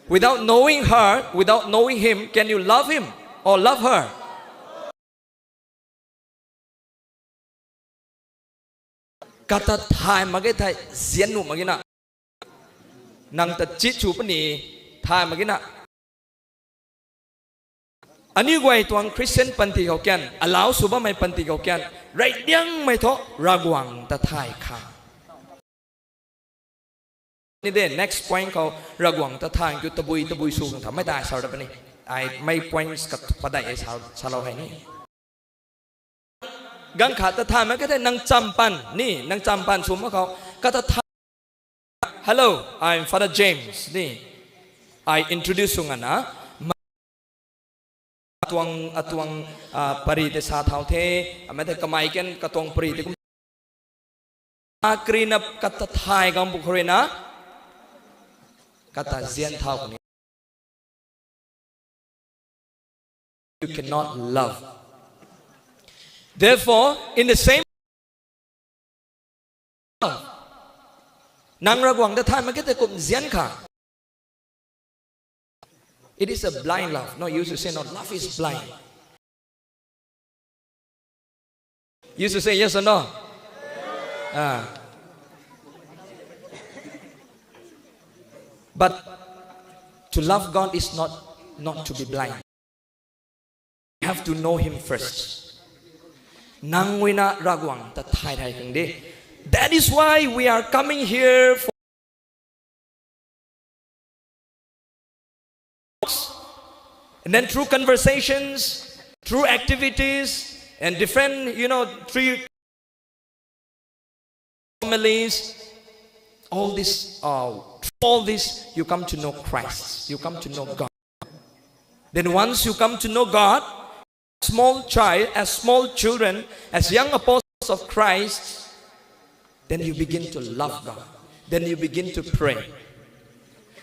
Without knowing her, without knowing him, can you love him or love her? Kata thay mak ge thei, zian nuh mak ge na. Nang ta chit chu puni, thay mak ge na. Aniu guay tuang Christian panty khou kan, alau sw bammei panty khou kan, rey diangmei thu Ravguangc ta thay khang. Ni de, next point khou Ravguangc ta thay kiu tabui, tabui sw khang tha, mei ta ai sar da puni. Ai mei points ka padeih e sa, salou hei ni. Ganv khat ta thay mak ke the nang champan ni, nang champan sw mak khou. Kata thay, "Hello, I'm Father James," ni. I introduce sw ngana, ma-, atuang, atuang, ah, pari tei sa thau the, amei tei kamei ken katuang pari tei kum. Akri na kata thay gam bu khou rui na, kata zian thau kani. You cannot love. Therefore, in the same, nang Ravguangc ta thay mak ke tei kum zian kha. It is a blind love. No, you should say, "No, love is blind." You should say yes or no? Ah. But to love God is not, not to be blind. You have to know Him first. Nang rui na Ravguangc ta thay thay khang de. That is why we are coming here for, and then through conversations, through activities, and different, you know, through families, all this, uh, through all this, you come to know Christ. You come to know God. Then once you come to know God, small child, as small children, as young apostles of Christ, then you begin to love God. Then you begin to pray.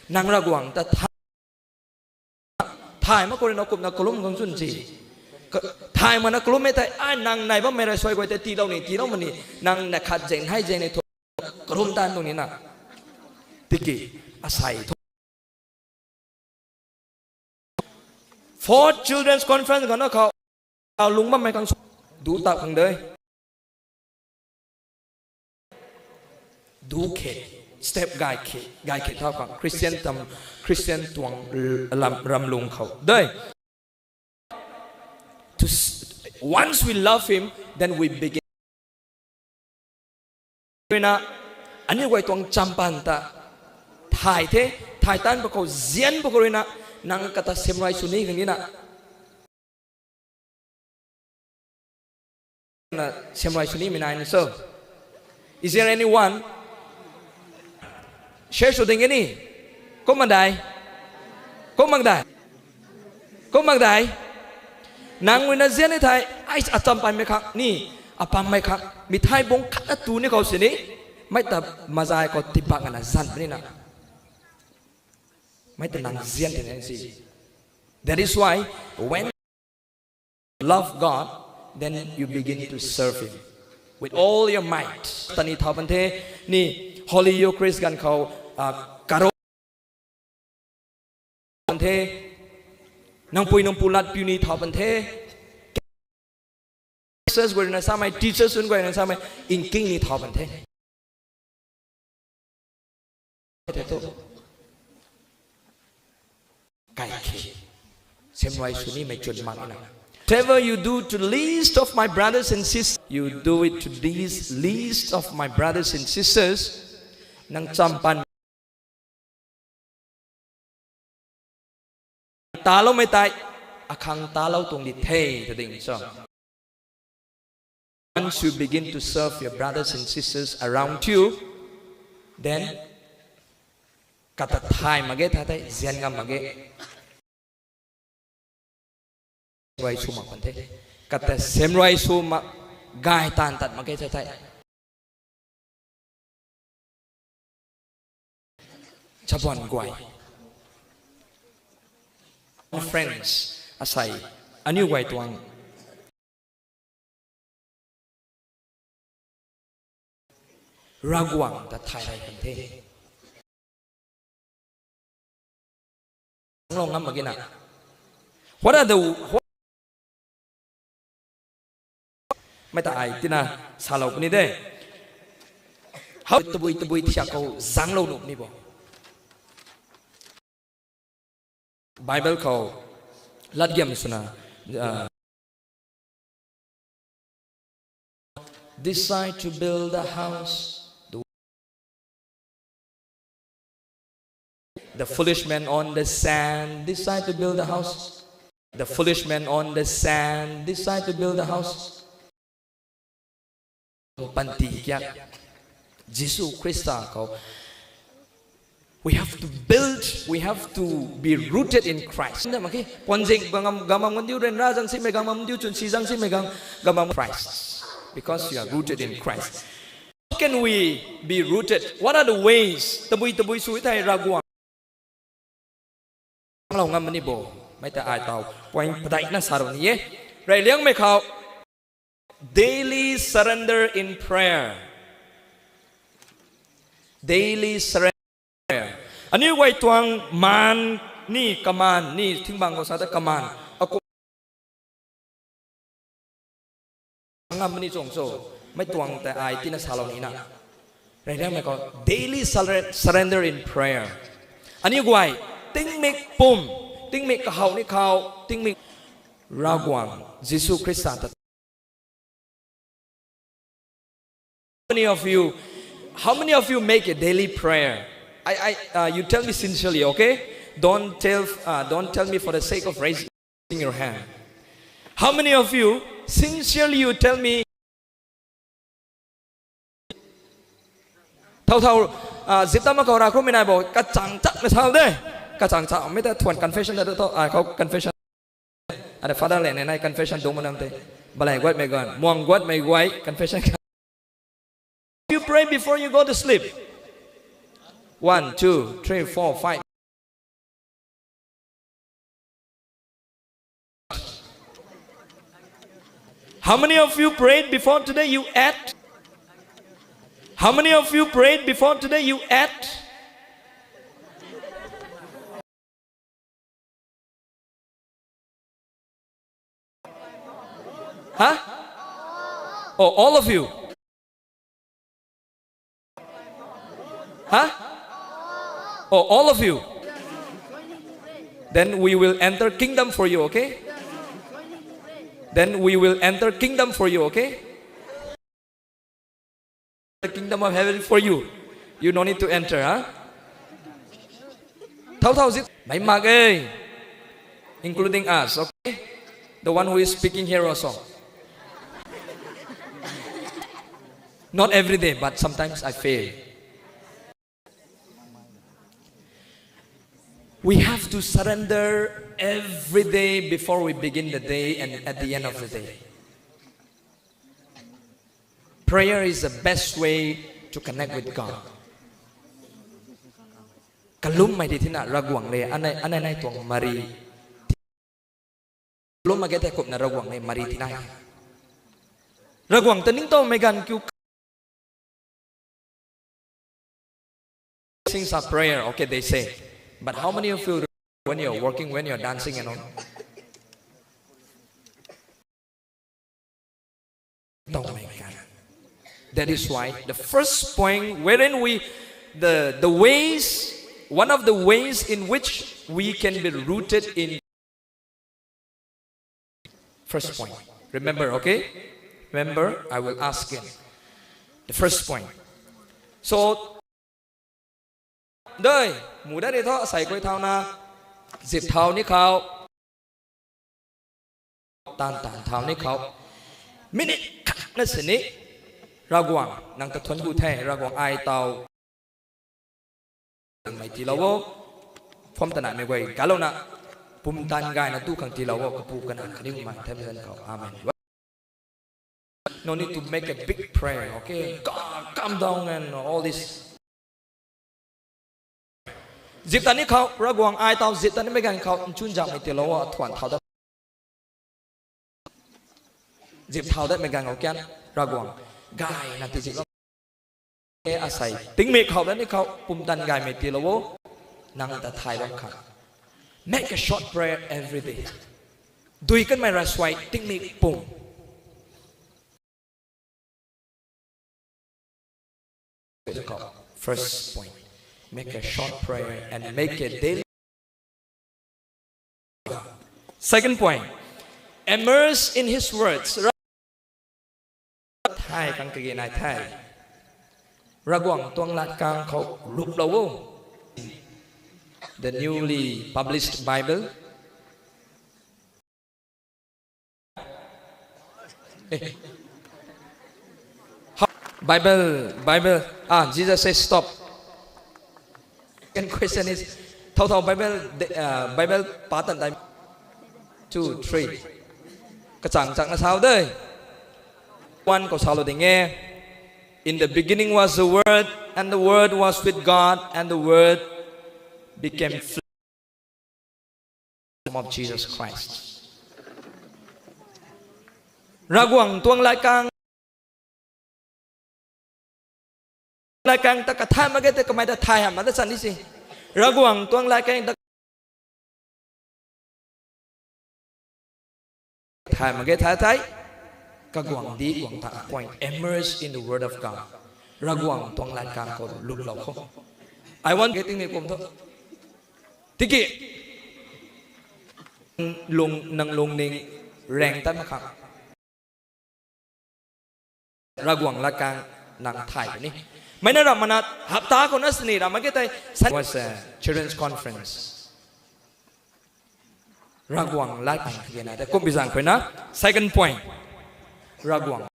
Nang Ravguangc ta thay, thay mak khou rui na kumna kalum khang chwn si. Ka-, thay mak na kalum e thei, ai nang nai bammei rui suai guay tei tiilou ni, tiilou mani, nang na khat zeng, hei zeng ni thu, kalum tan tuang ni na. Tiki, asei thu. Fourth Children's Conference ganv khou, lung bammei khang sw, du tap khang de. Du khe, step gay khe, gay khe thau khang, Christian tam, Christian tuang l-, lam, ramlung khou de. To s-, once we love Him, then we begin. Rui na, aniu guay tuang champan ta thay the, thay tan pa khou zian pa khou rui na, nang kata semruai sw ni khang ni na. Na semruai sw nimei nai ni so. Is there anyone? Share sw ding e ni. Kum mak dai? Kum mak dai? Kum mak dai? Nang rui na zian ni thei, ai acham paimei khang ni, apammei khang, mithai bung khat na tu ni khou sini, mei ta mazai khou tibak ana zan puni na. Mei ta nang zian ti na si. That is why when love God, then you begin to serve Him with all your might. Tani thau pan the, ni Holy Eucharist ganv khou, ah, karo pan the, nang pui nang pu lat piu ni thau pan the, pastors guay na samei, teachers nunc guay na samei, nking ni thau pan the. Kai khe. Semruai sw nimei chwn mak na. Whatever you do to least of my brothers and sisters, you do it to these least of my brothers and sisters. Nang champan taloumei tei, akhang talou tuang di the, ta ding so. Once you begin to serve your brothers and sisters around you, then kata thay mak ge, thay thei zian ngam mak ge. Semruai sw mak pan the. Kata semruai sw mak, gay taanv tat mak ge, thay thei. Chabuan guay. Friends, asei, aniu guay tuang Ravguangc ta thay rey kan the. Lou ngam mak ge na. What are the, what, mei ta ai tina salou puni de. How tabui tabui thiak khou zanglou nuh ni bo. Bible khou latgiam swna, uh, decide to build a house. The foolish man on the sand decide to build a house. The foolish man on the sand decide to build a house. Panty kya? Jisu Khrista khou. We have to build, we have to be rooted in Christ. Nda mak khe, puanzing bangam, gamam ngandiu ren ra zang si megang, gamam diu chun si zang si megang, gamam Christ. Because you are rooted in Christ. How can we be rooted? What are the ways? Tabui tabui sui thai Ravguangc lou ngam ni bo. Mei ta ai tau point padeihna sa rou ni e. Rey liangmei khou, daily surrender in prayer. Daily surrender. Aniu guay tuang maan ni, kamaan ni, thingbang khou sa ta kamaan. Akum ngam ni chong so, mei tuang ta ai tina salou ni na. Rey liangmei khou, daily surre-, surrender in prayer. Aniu guay, tingmik pum, tingmik kahaw ni khou, tingmik Ravguangc Jisu Khrista ta. Many of you, how many of you make a daily prayer? I, I, uh, you tell me sincerely, okay? Don't tell, uh, don't tell me for the sake of raising your hand. How many of you, sincerely, you tell me? Thau thau, uh, zip tam khou ra khou mi nai bo, kachang chak na sau de. Kachang chak, mei ta thuan confession da to, ai khou confession. Ada father le ne nai confession dungc manam te. Balai guat mei guan, muang guat mei guay confession. You pray before you go to sleep. One, two, three, four, five. How many of you prayed before today? You ate? How many of you prayed before today? You ate? Huh? Oh, all of you. Huh? Oh, all of you. Then we will enter kingdom for you, okay? Then we will enter kingdom for you, okay? The kingdom of heaven for you. You no need to enter, huh? Thau thau zip. Mei mak e. Including us, okay? The one who is speaking here also. Not every day, but sometimes I fail. We have to surrender every day before we begin the day and at the end of the day. Prayer is the best way to connect with God. Kalummei di thina Ravguangc le anei, anei nai tuang mari. Lum mak ge tei kumna Ravguangc le mari thina. Ravguangc ta ningtowmei ganv kiu. Things are prayer, okay, they say. But how many of you, when you're working, when you're dancing and all? That is why the first point wherein we, the, the ways, one of the ways in which we can be rooted in First point. Remember, okay? Remember, I will ask again. The first point. So, dei, mu dat ni thu, asei koi thau na, zip thau ni khou, tan tan thau ni khou, minute khat na sini, Ravguangc, nang ta thuanc ku the, Ravguangc ai tau, mei tiilou o, pham ta naimei guay galouna, pumtan gayna tu khang tiilou o, kapu kana kaniw mei thei zan khou. Amen. No need to make a big prayer, okay? God, come down and all this. Zip ta ni khou, Ravguangc ai tau zip ta nimei ganv khou, nchun zangmei tiilou o, thuan thau dat. Zip thau datmei ganv khou kian, Ravguangc, gayna ti zip lou. E asei, tingmik khou dat ni khou, pumtan gaymei tiilou o, nang ta thay bam khang. Make a short prayer every day. Dui kanmei ravsuai, tingmik pum. First point, make a short prayer and make a daily. Second point, immerse in His words. Thay kang kage nai the. Ravguangc tuang lat kang khou luplou o. The newly published Bible. Eh. How, Bible, Bible. Ah, Jesus says stop. Second question is, thau thau Bible, uh, Bible pa tan time. Two, three. Kachang chang na sau de. One khou salou ding e. In the beginning was the Word, and the Word was with God, and the Word became flesh. Of Jesus Christ. Ravguangc tuang latkaeng, latkaeng ta kathay mak ge tei kamei ta thay hamh na ta chan ni si. Ravguangc tuang latkaeng ta thay mak ge thay thay. Kaguangc di guangc ta point. Immerse in the word of God. Ravguangc tuang latkaeng khou luplou khou. I want getting ni kum thu. Tiki lung, nang lungning rang tan mak khang. Ravguangc latkaeng nang thay ni. Mei na ram mana hapta khou na sini ram mak ge tei Sun-, was a children's conference. Ravguangc latkaeng kage na tei kum bi zang khou na. Second point. Ravguangc.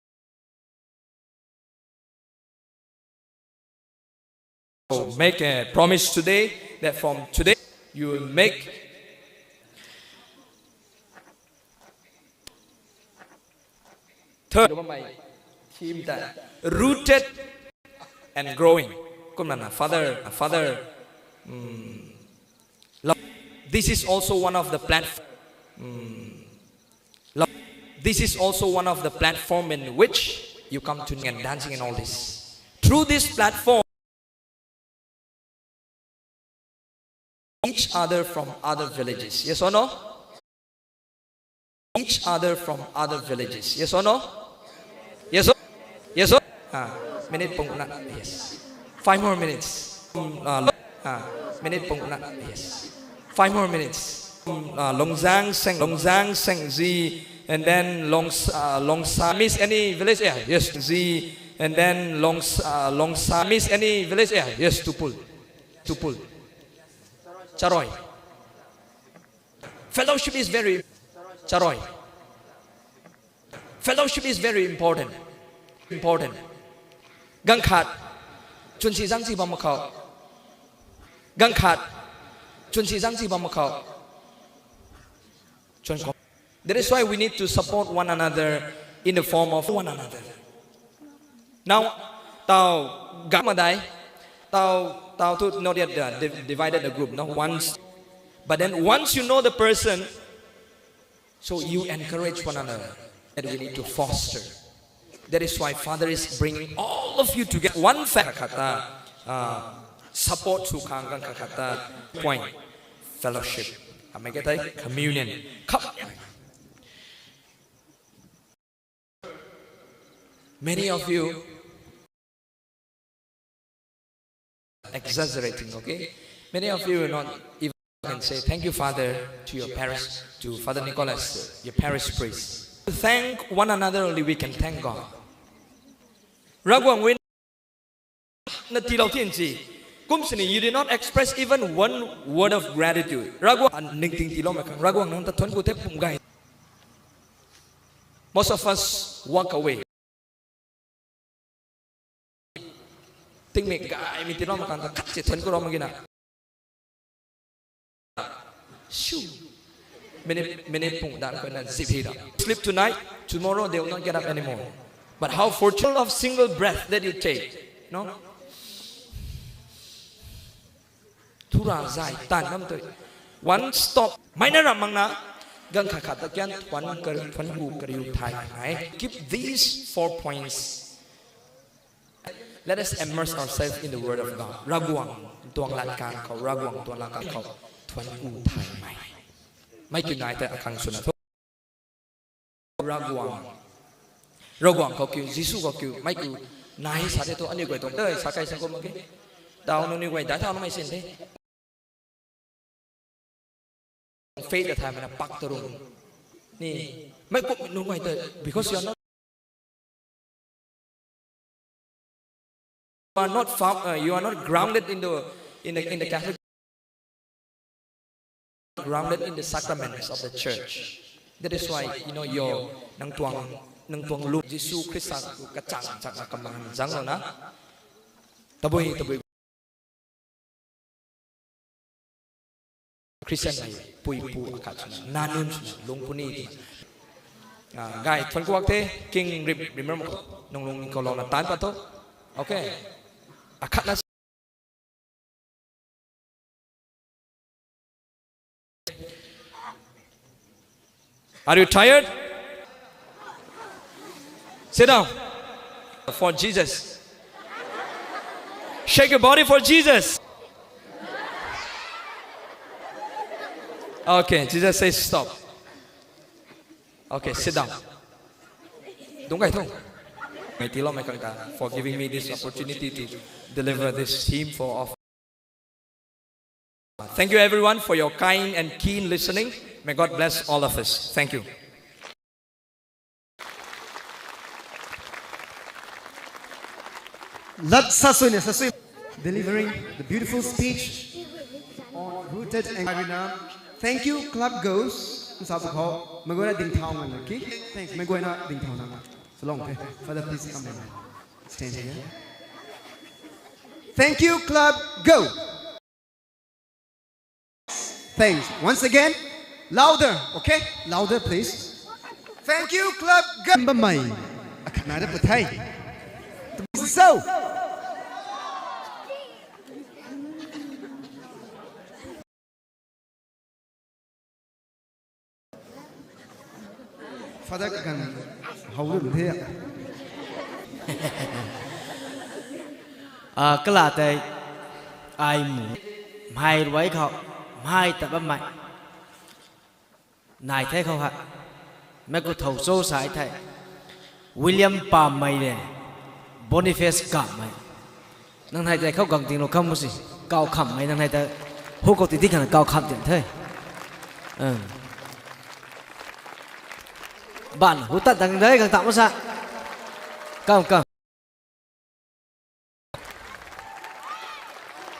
So make a promise today that from today you will make. Third, my theme that rooted and growing. Kumna na, Father, Father, mm, lo-, this is also one of the platform. Mm, lo-, this is also one of the platform in which you come to and dancing and all this. Through this platform, each other from other villages. Yes or no? Each other from other villages. Yes or no? Yes or, yes or? Ah, minute pung na. Yes. Five more minutes. Um, uh, ah, minute pung na. Yes. Five more minutes. Um, uh, Longzang Seng, Longzang Seng Zi, and then Long, uh, Longsa. Miss any village? Yeah, yes, Zi, and then Long, uh, Longsa. Miss any village? Yeah, yes, Tupul. Tupul. Charoi. Fellowship is very, Charoi. Fellowship is very important. Important. Ganv khat chwn si zang si bam mak khou. Ganv khat chwn si zang si bam mak khou. Chwn khou. That is why we need to support one another in the form of one another. Now, tau gam madai, tau, tau tu not yet, uh, div-, divided the group, no? Once, but then once you know the person, so you encourage one another that we need to foster. That is why Father is bringing all of you together. One fa-, khat ta, uh, support sw khang ganv khat ta point fellowship. Amei ke tei communion. Khap. Many of you, exaggerating, okay? Many of you are not even can say, "Thank you, Father," to your parish, to Father Nicholas, your parish priest. To thank one another only, we can thank God. Ravguangc na tiilou tin si. Kum sini, you did not express even one word of gratitude. Ravguangc, a, ningting tiilou mak khang, Ravguangc nang ta thuanc ku the pum gay. Most of us walk away. Tingmik gaymei tiilou mak khang ta khat si thuanc ku rou mak ge na. Shoo. Minute, minute pung dan khou na zip hi da. Sleep tonight, tomorrow they will not get up anymore. But how fortunate of single breath that you take, no? Thura zay tan nam tu. One stop. Mei na ram mak na. Ganv khat khat ta kian thuanc kar-, thuanc ku kariu thay nai. Keep these four points. Let us immerse ourselves in the word of God. Ravguangc tuang latkaeng khou, Ravguangc tuang latkaeng khou thuanc ku thay mei. Mei kiu nai ta akhang swna tho. Ravguangc. Ravguangc khou kiu, Jisu khou kiu, mei kiu nai sa the tho, aniu guay tuang tei sa kai sa kum mak ge. Tau nangniw guay dai thau na mei sin the. Faith ta thay mana pak ta rum. Ni, mei kum nunc guay ta, because you are not, you are not found, uh, you are not grounded in the, in the, in the Catholic grounded in the sacraments of the church. That is why, you know, your nang tuang, nang tuang lu Jisu Khrista kachang chang na kaman zang lo na. Tabui, tabui. Christian hei pui pu akhat swna, nanun swna, lung puni swna. Ah, guy, thuan kuak the, king rip, remember, nung lung kou lou na tan pa tho. Okay. Akhat na. Are you tired? Sit down. For Jesus. Shake your body for Jesus. Okay, Jesus says stop. Okay, sit down. Dungc kai thu. Mei tiilou mei kang ta for giving me this opportunity to deliver this hymn for of. Thank you everyone for your kind and keen listening. May God bless all of us. Thank you. Lat sasui ne sasui. Delivering the beautiful speech on Rooted and Arena. Thank you, Club Ghost. Nsa bu khou, mei guayna ding thau ngan ki. Thanks, mei guayna ding thau ngan. So long the. Father, please come and stand here. Thank you, Club Go. Thanks. Once again, louder, okay? Louder, please. Thank you, Club Go. Bam mei. Akhat na da pathai. So. Father kaganv how rum the. Ah, kala tei ai mu mhai ruai khou mhai ta bammei nai the khou ha. Mei ku thou cho sa thei. William Pammei le Boniface Kammei. Nang nai tei khou gang ting lou kham mu si. Kau khammei nang nai tei. Hu kou ti di khang kau kham tin the. Ban hu tat dang dai gang ta mu sa. Kam kam.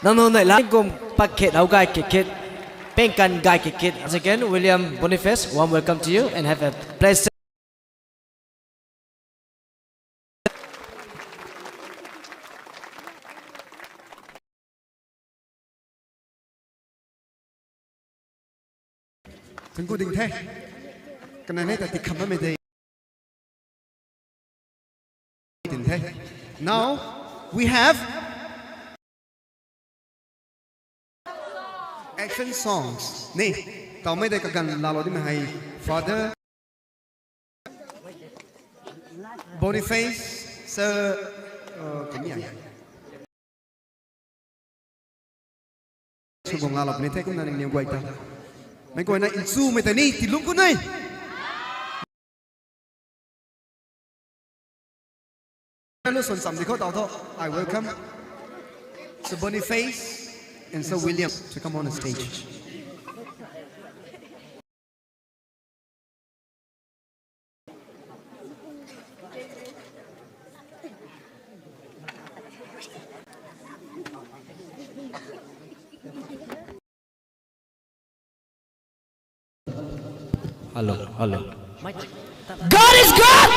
Nang nunc nei la kum pakhet hou gay kikit, pengkan gay kikit. Once again, William Boniface, warm welcome to you and have a blessed. Thank you ding the. Kana nei ta ti kham bammei de. Ding the. Now we have action songs. Ni, tau mei de kaganv lalo di mei hei Father Boniface, sir, uh, kami ai. Sugong lalo puni the kumna ning niw guay ta. Mei guayna nchumei ta ni tilung ku nei. Hello, son sam dikho tau tho. I welcome Sir Boniface and Sir William to come on the stage. Hello, hello. God is good!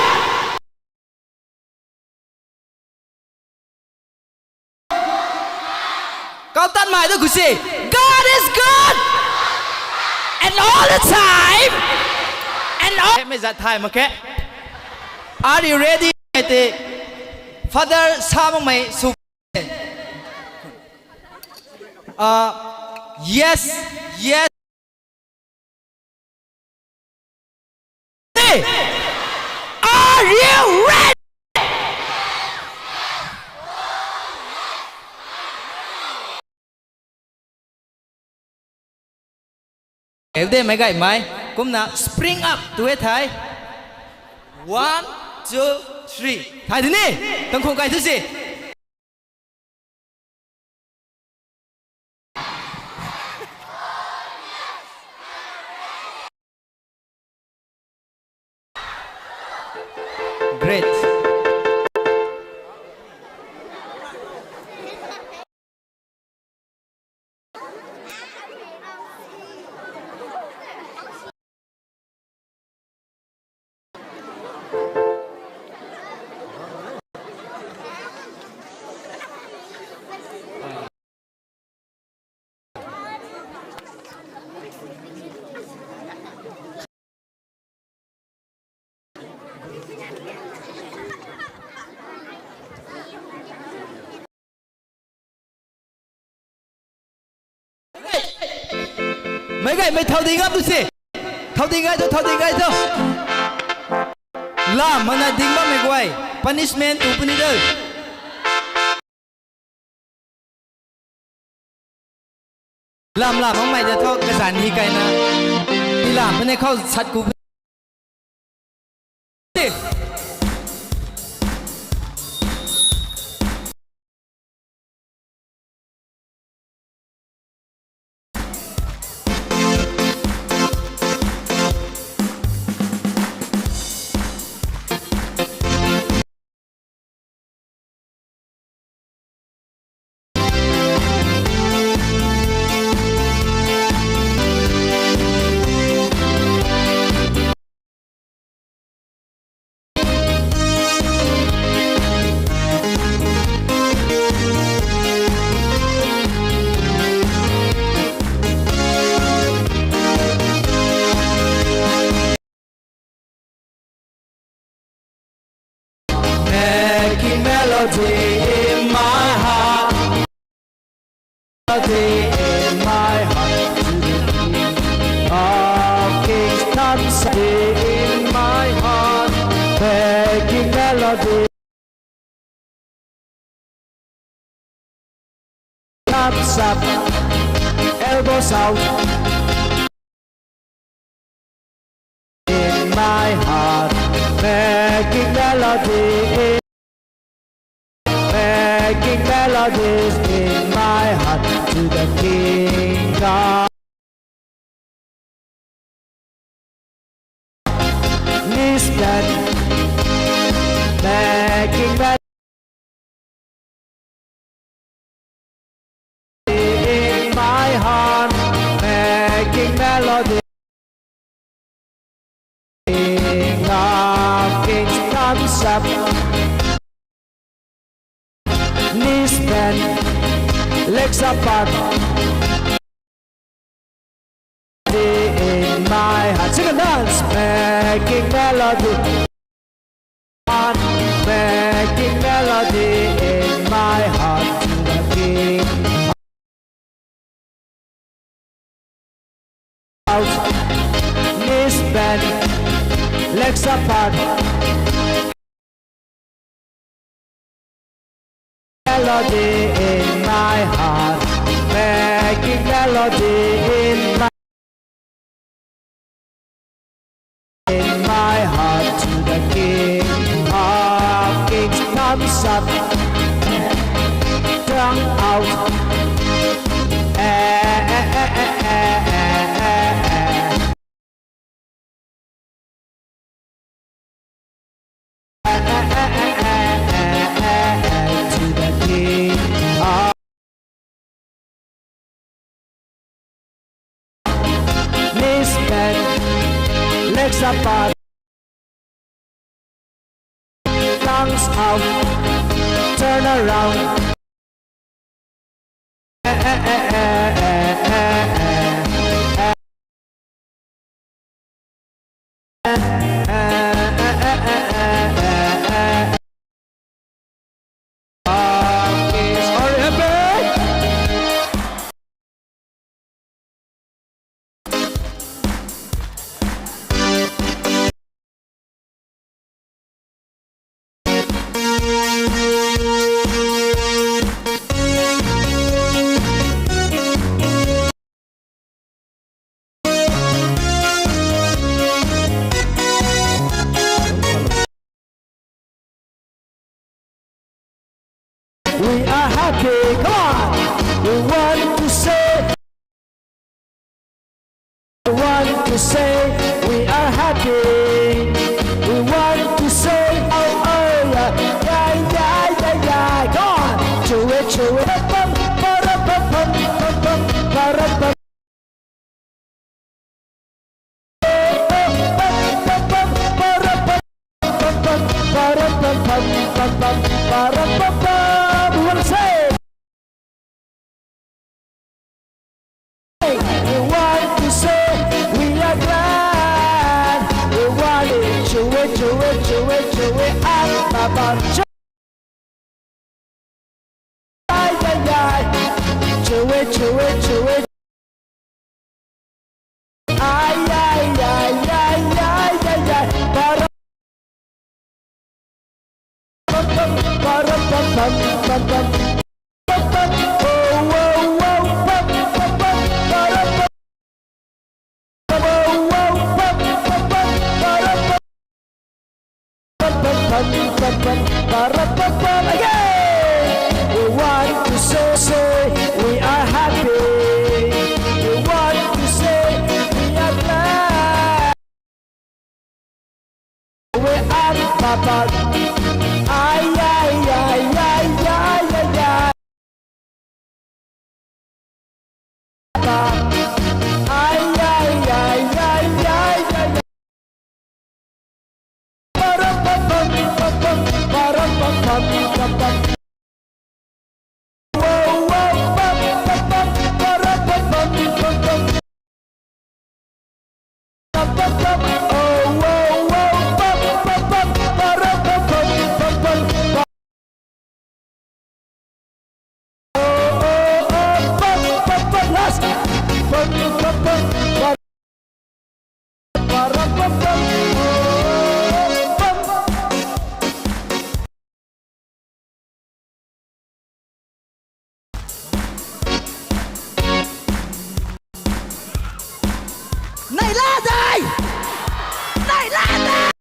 Kau tat mai tu kusi. God is good! And all the time! And all... Mei zat thai mak khe. Are you ready? Te Father Samang mei su. Uh, yes, yes. Are you ready? Elde mei gay mei, kumna spring up tu e thai. One, two, three. Thai di ni, tang khong kai tu si. Great. Ei gaymei thau ding ngam tu se. Thau ding gay tho, thau ding gay tho. Lam mana ding bammei guay. Punishment tu puni de. Lam lam makmei da tho kazan hi kaina. Ti lam puni khou sat ku. Making melody in my heart. Melody in my heart. To the King of Kings, thumbs up in my heart. Making melody. Thumbs up, elbows out. In my heart, making melody, making melodies in my heart to the King God. Knees bend, making melody in my heart, making melody. King of Kings, thumbs up. Knees bend, legs apart. In my heart, sing and dance, making melody. Making melody in my heart to the King. Out, knees bend, legs apart. Melody in my heart, making melody in my, in my heart to the King of Kings. Thumbs up, tongue out. Eh, eh, eh, eh, eh, eh, eh, eh. To the King. Knees bend, legs apart, tongues out, turn around. We are happy, come on! We want to say, we want to say, we are happy. We want to say, oh, oh, yeah, yeah, yeah, yeah, yeah. Come on! Chew it, chew it, pum, pum, para, pum, pum, pum, pum, para, pum. We want to say we are glad. We want it, chew it, chew it, chew it, chew it, up, up, chew. Ay, ay, ay. Chew it, chew it, chew it. Pam, pam, pam, para, pam, pam, again. We want to say, say, we are happy. We want to say, we are glad. We are papa. Ay, ay, ay, ay, ay, ay, ay. Ay, ay, ay, ay, ay, ay, ay. Para, pam, pam, pam, pam, para, pam, pam, pam, pam. Wow, wow, pam, pam, pam, para, pam, pam, pam, pam. Pam, pam, pam, oh, wow, wow, pam, pam, pam, para, pam, pam, pam, pam. Oh, oh, oh, pam, pam, pam, last. Pam, pam, pam, pam. Para, pam, pam, oh, pam. Nai la dai! Nai la dai!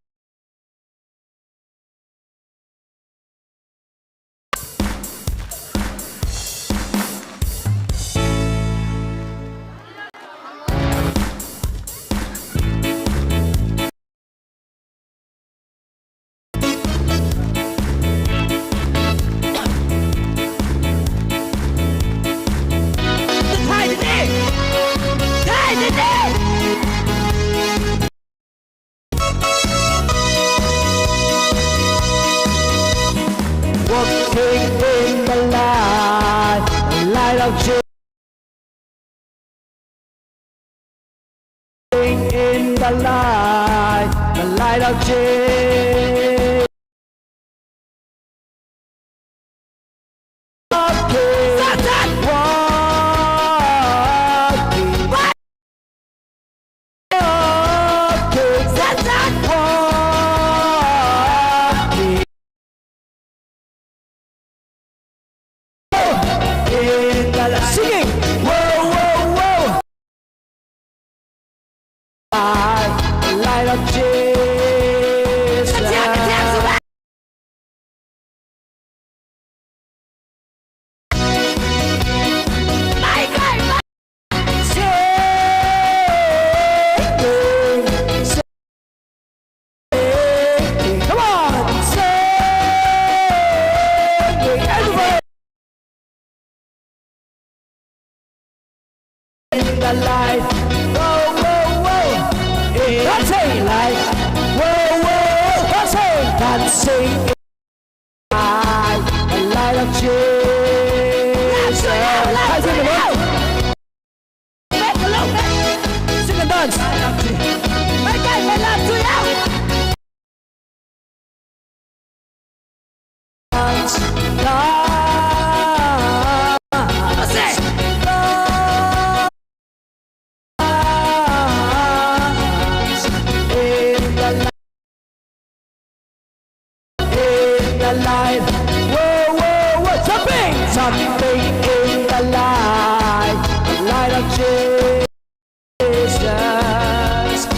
Walking in the light, the light of Jesus. In the light, the light of Jesus. Walking, walking, walking, walking. In the light. Singing. Whoa, whoa, whoa. Light, light of Jesus. Singing, singing. Come on, singing, everybody. In the light, whoa, whoa, whoa. In the light, whoa, whoa, whoa. Come say, dancing in the light, the light of Jesus. Loud, loud, loud, loud. Sing and dance. Make it, make love to you. In the light, whoa, whoa, whoa, something, something in the light, the light of Jesus. Jesus.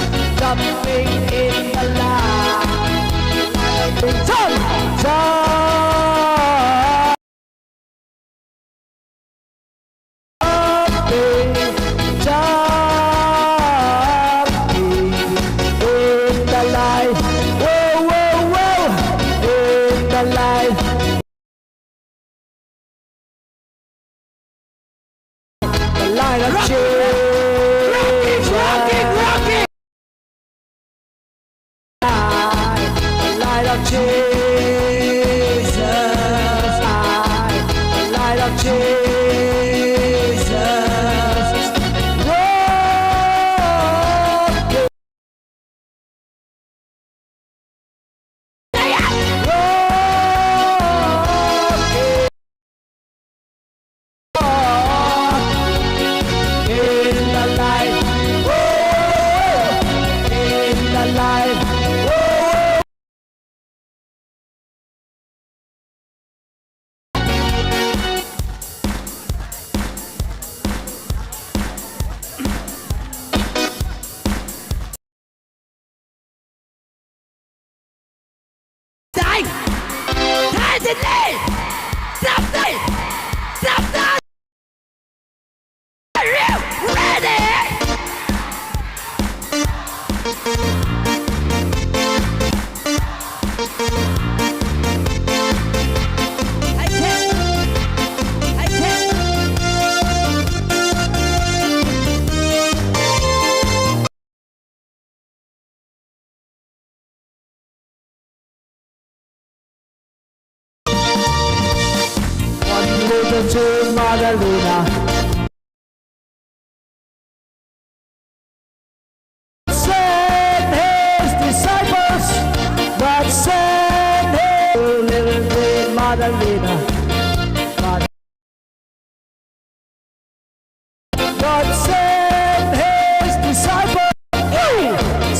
Madalena. Send his disciples, but send his little Madalena. But, but send his disciples,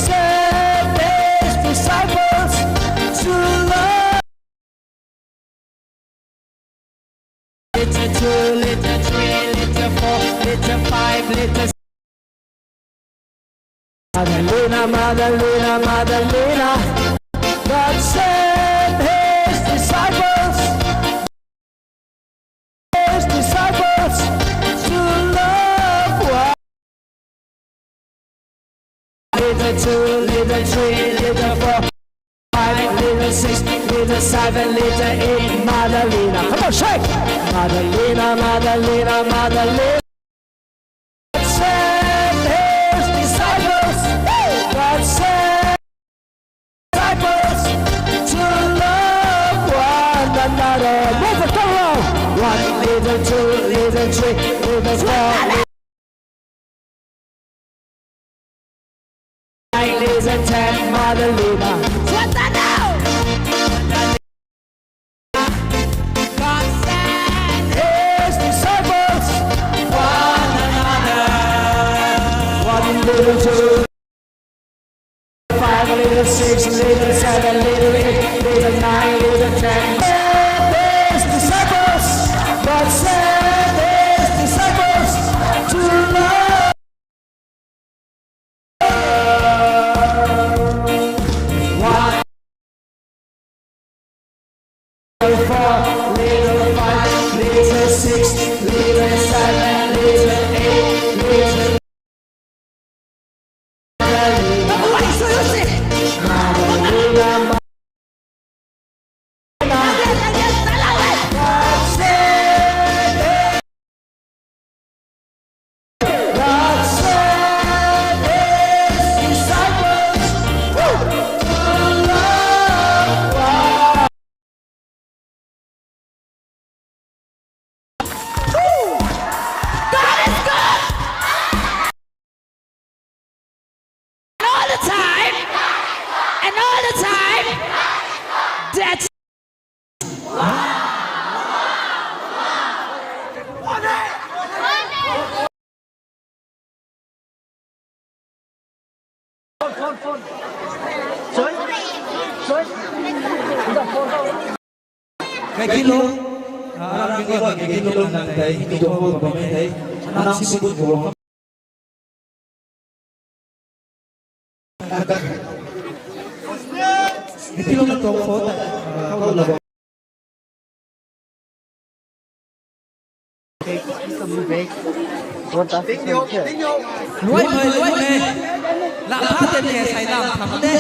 send his disciples to love. Little two, little three, little four, little five, little Madalena, Madalena, Madalena. God sent his disciples, his disciples to love one. Little two, little three, little four, five, little six, little seven, little eight, Madalena. Come on, shake! Madalena, Madalena, Madalena. God sent his disciples. God sent disciples to love one another. Move it around. One, little two, little three, little four. Ladies and ten, Madalena. What's that now? God sent his disciples one another. One little two, five little six little seven little eight little nine little ten. His disciples, God sent his disciples to love. One, four, little five, little six, little seven, little eight, little God is good! And all the time, and all the time, that's Kaikilo, ah, aram ding la kaikilo nang tei, mi tuang bam e tei, anang si bun bam. Kaikilo na tuang pho tei, ah, kau la bam. Luaimei, luaimei. Lam pha tei ni sai lam tham de.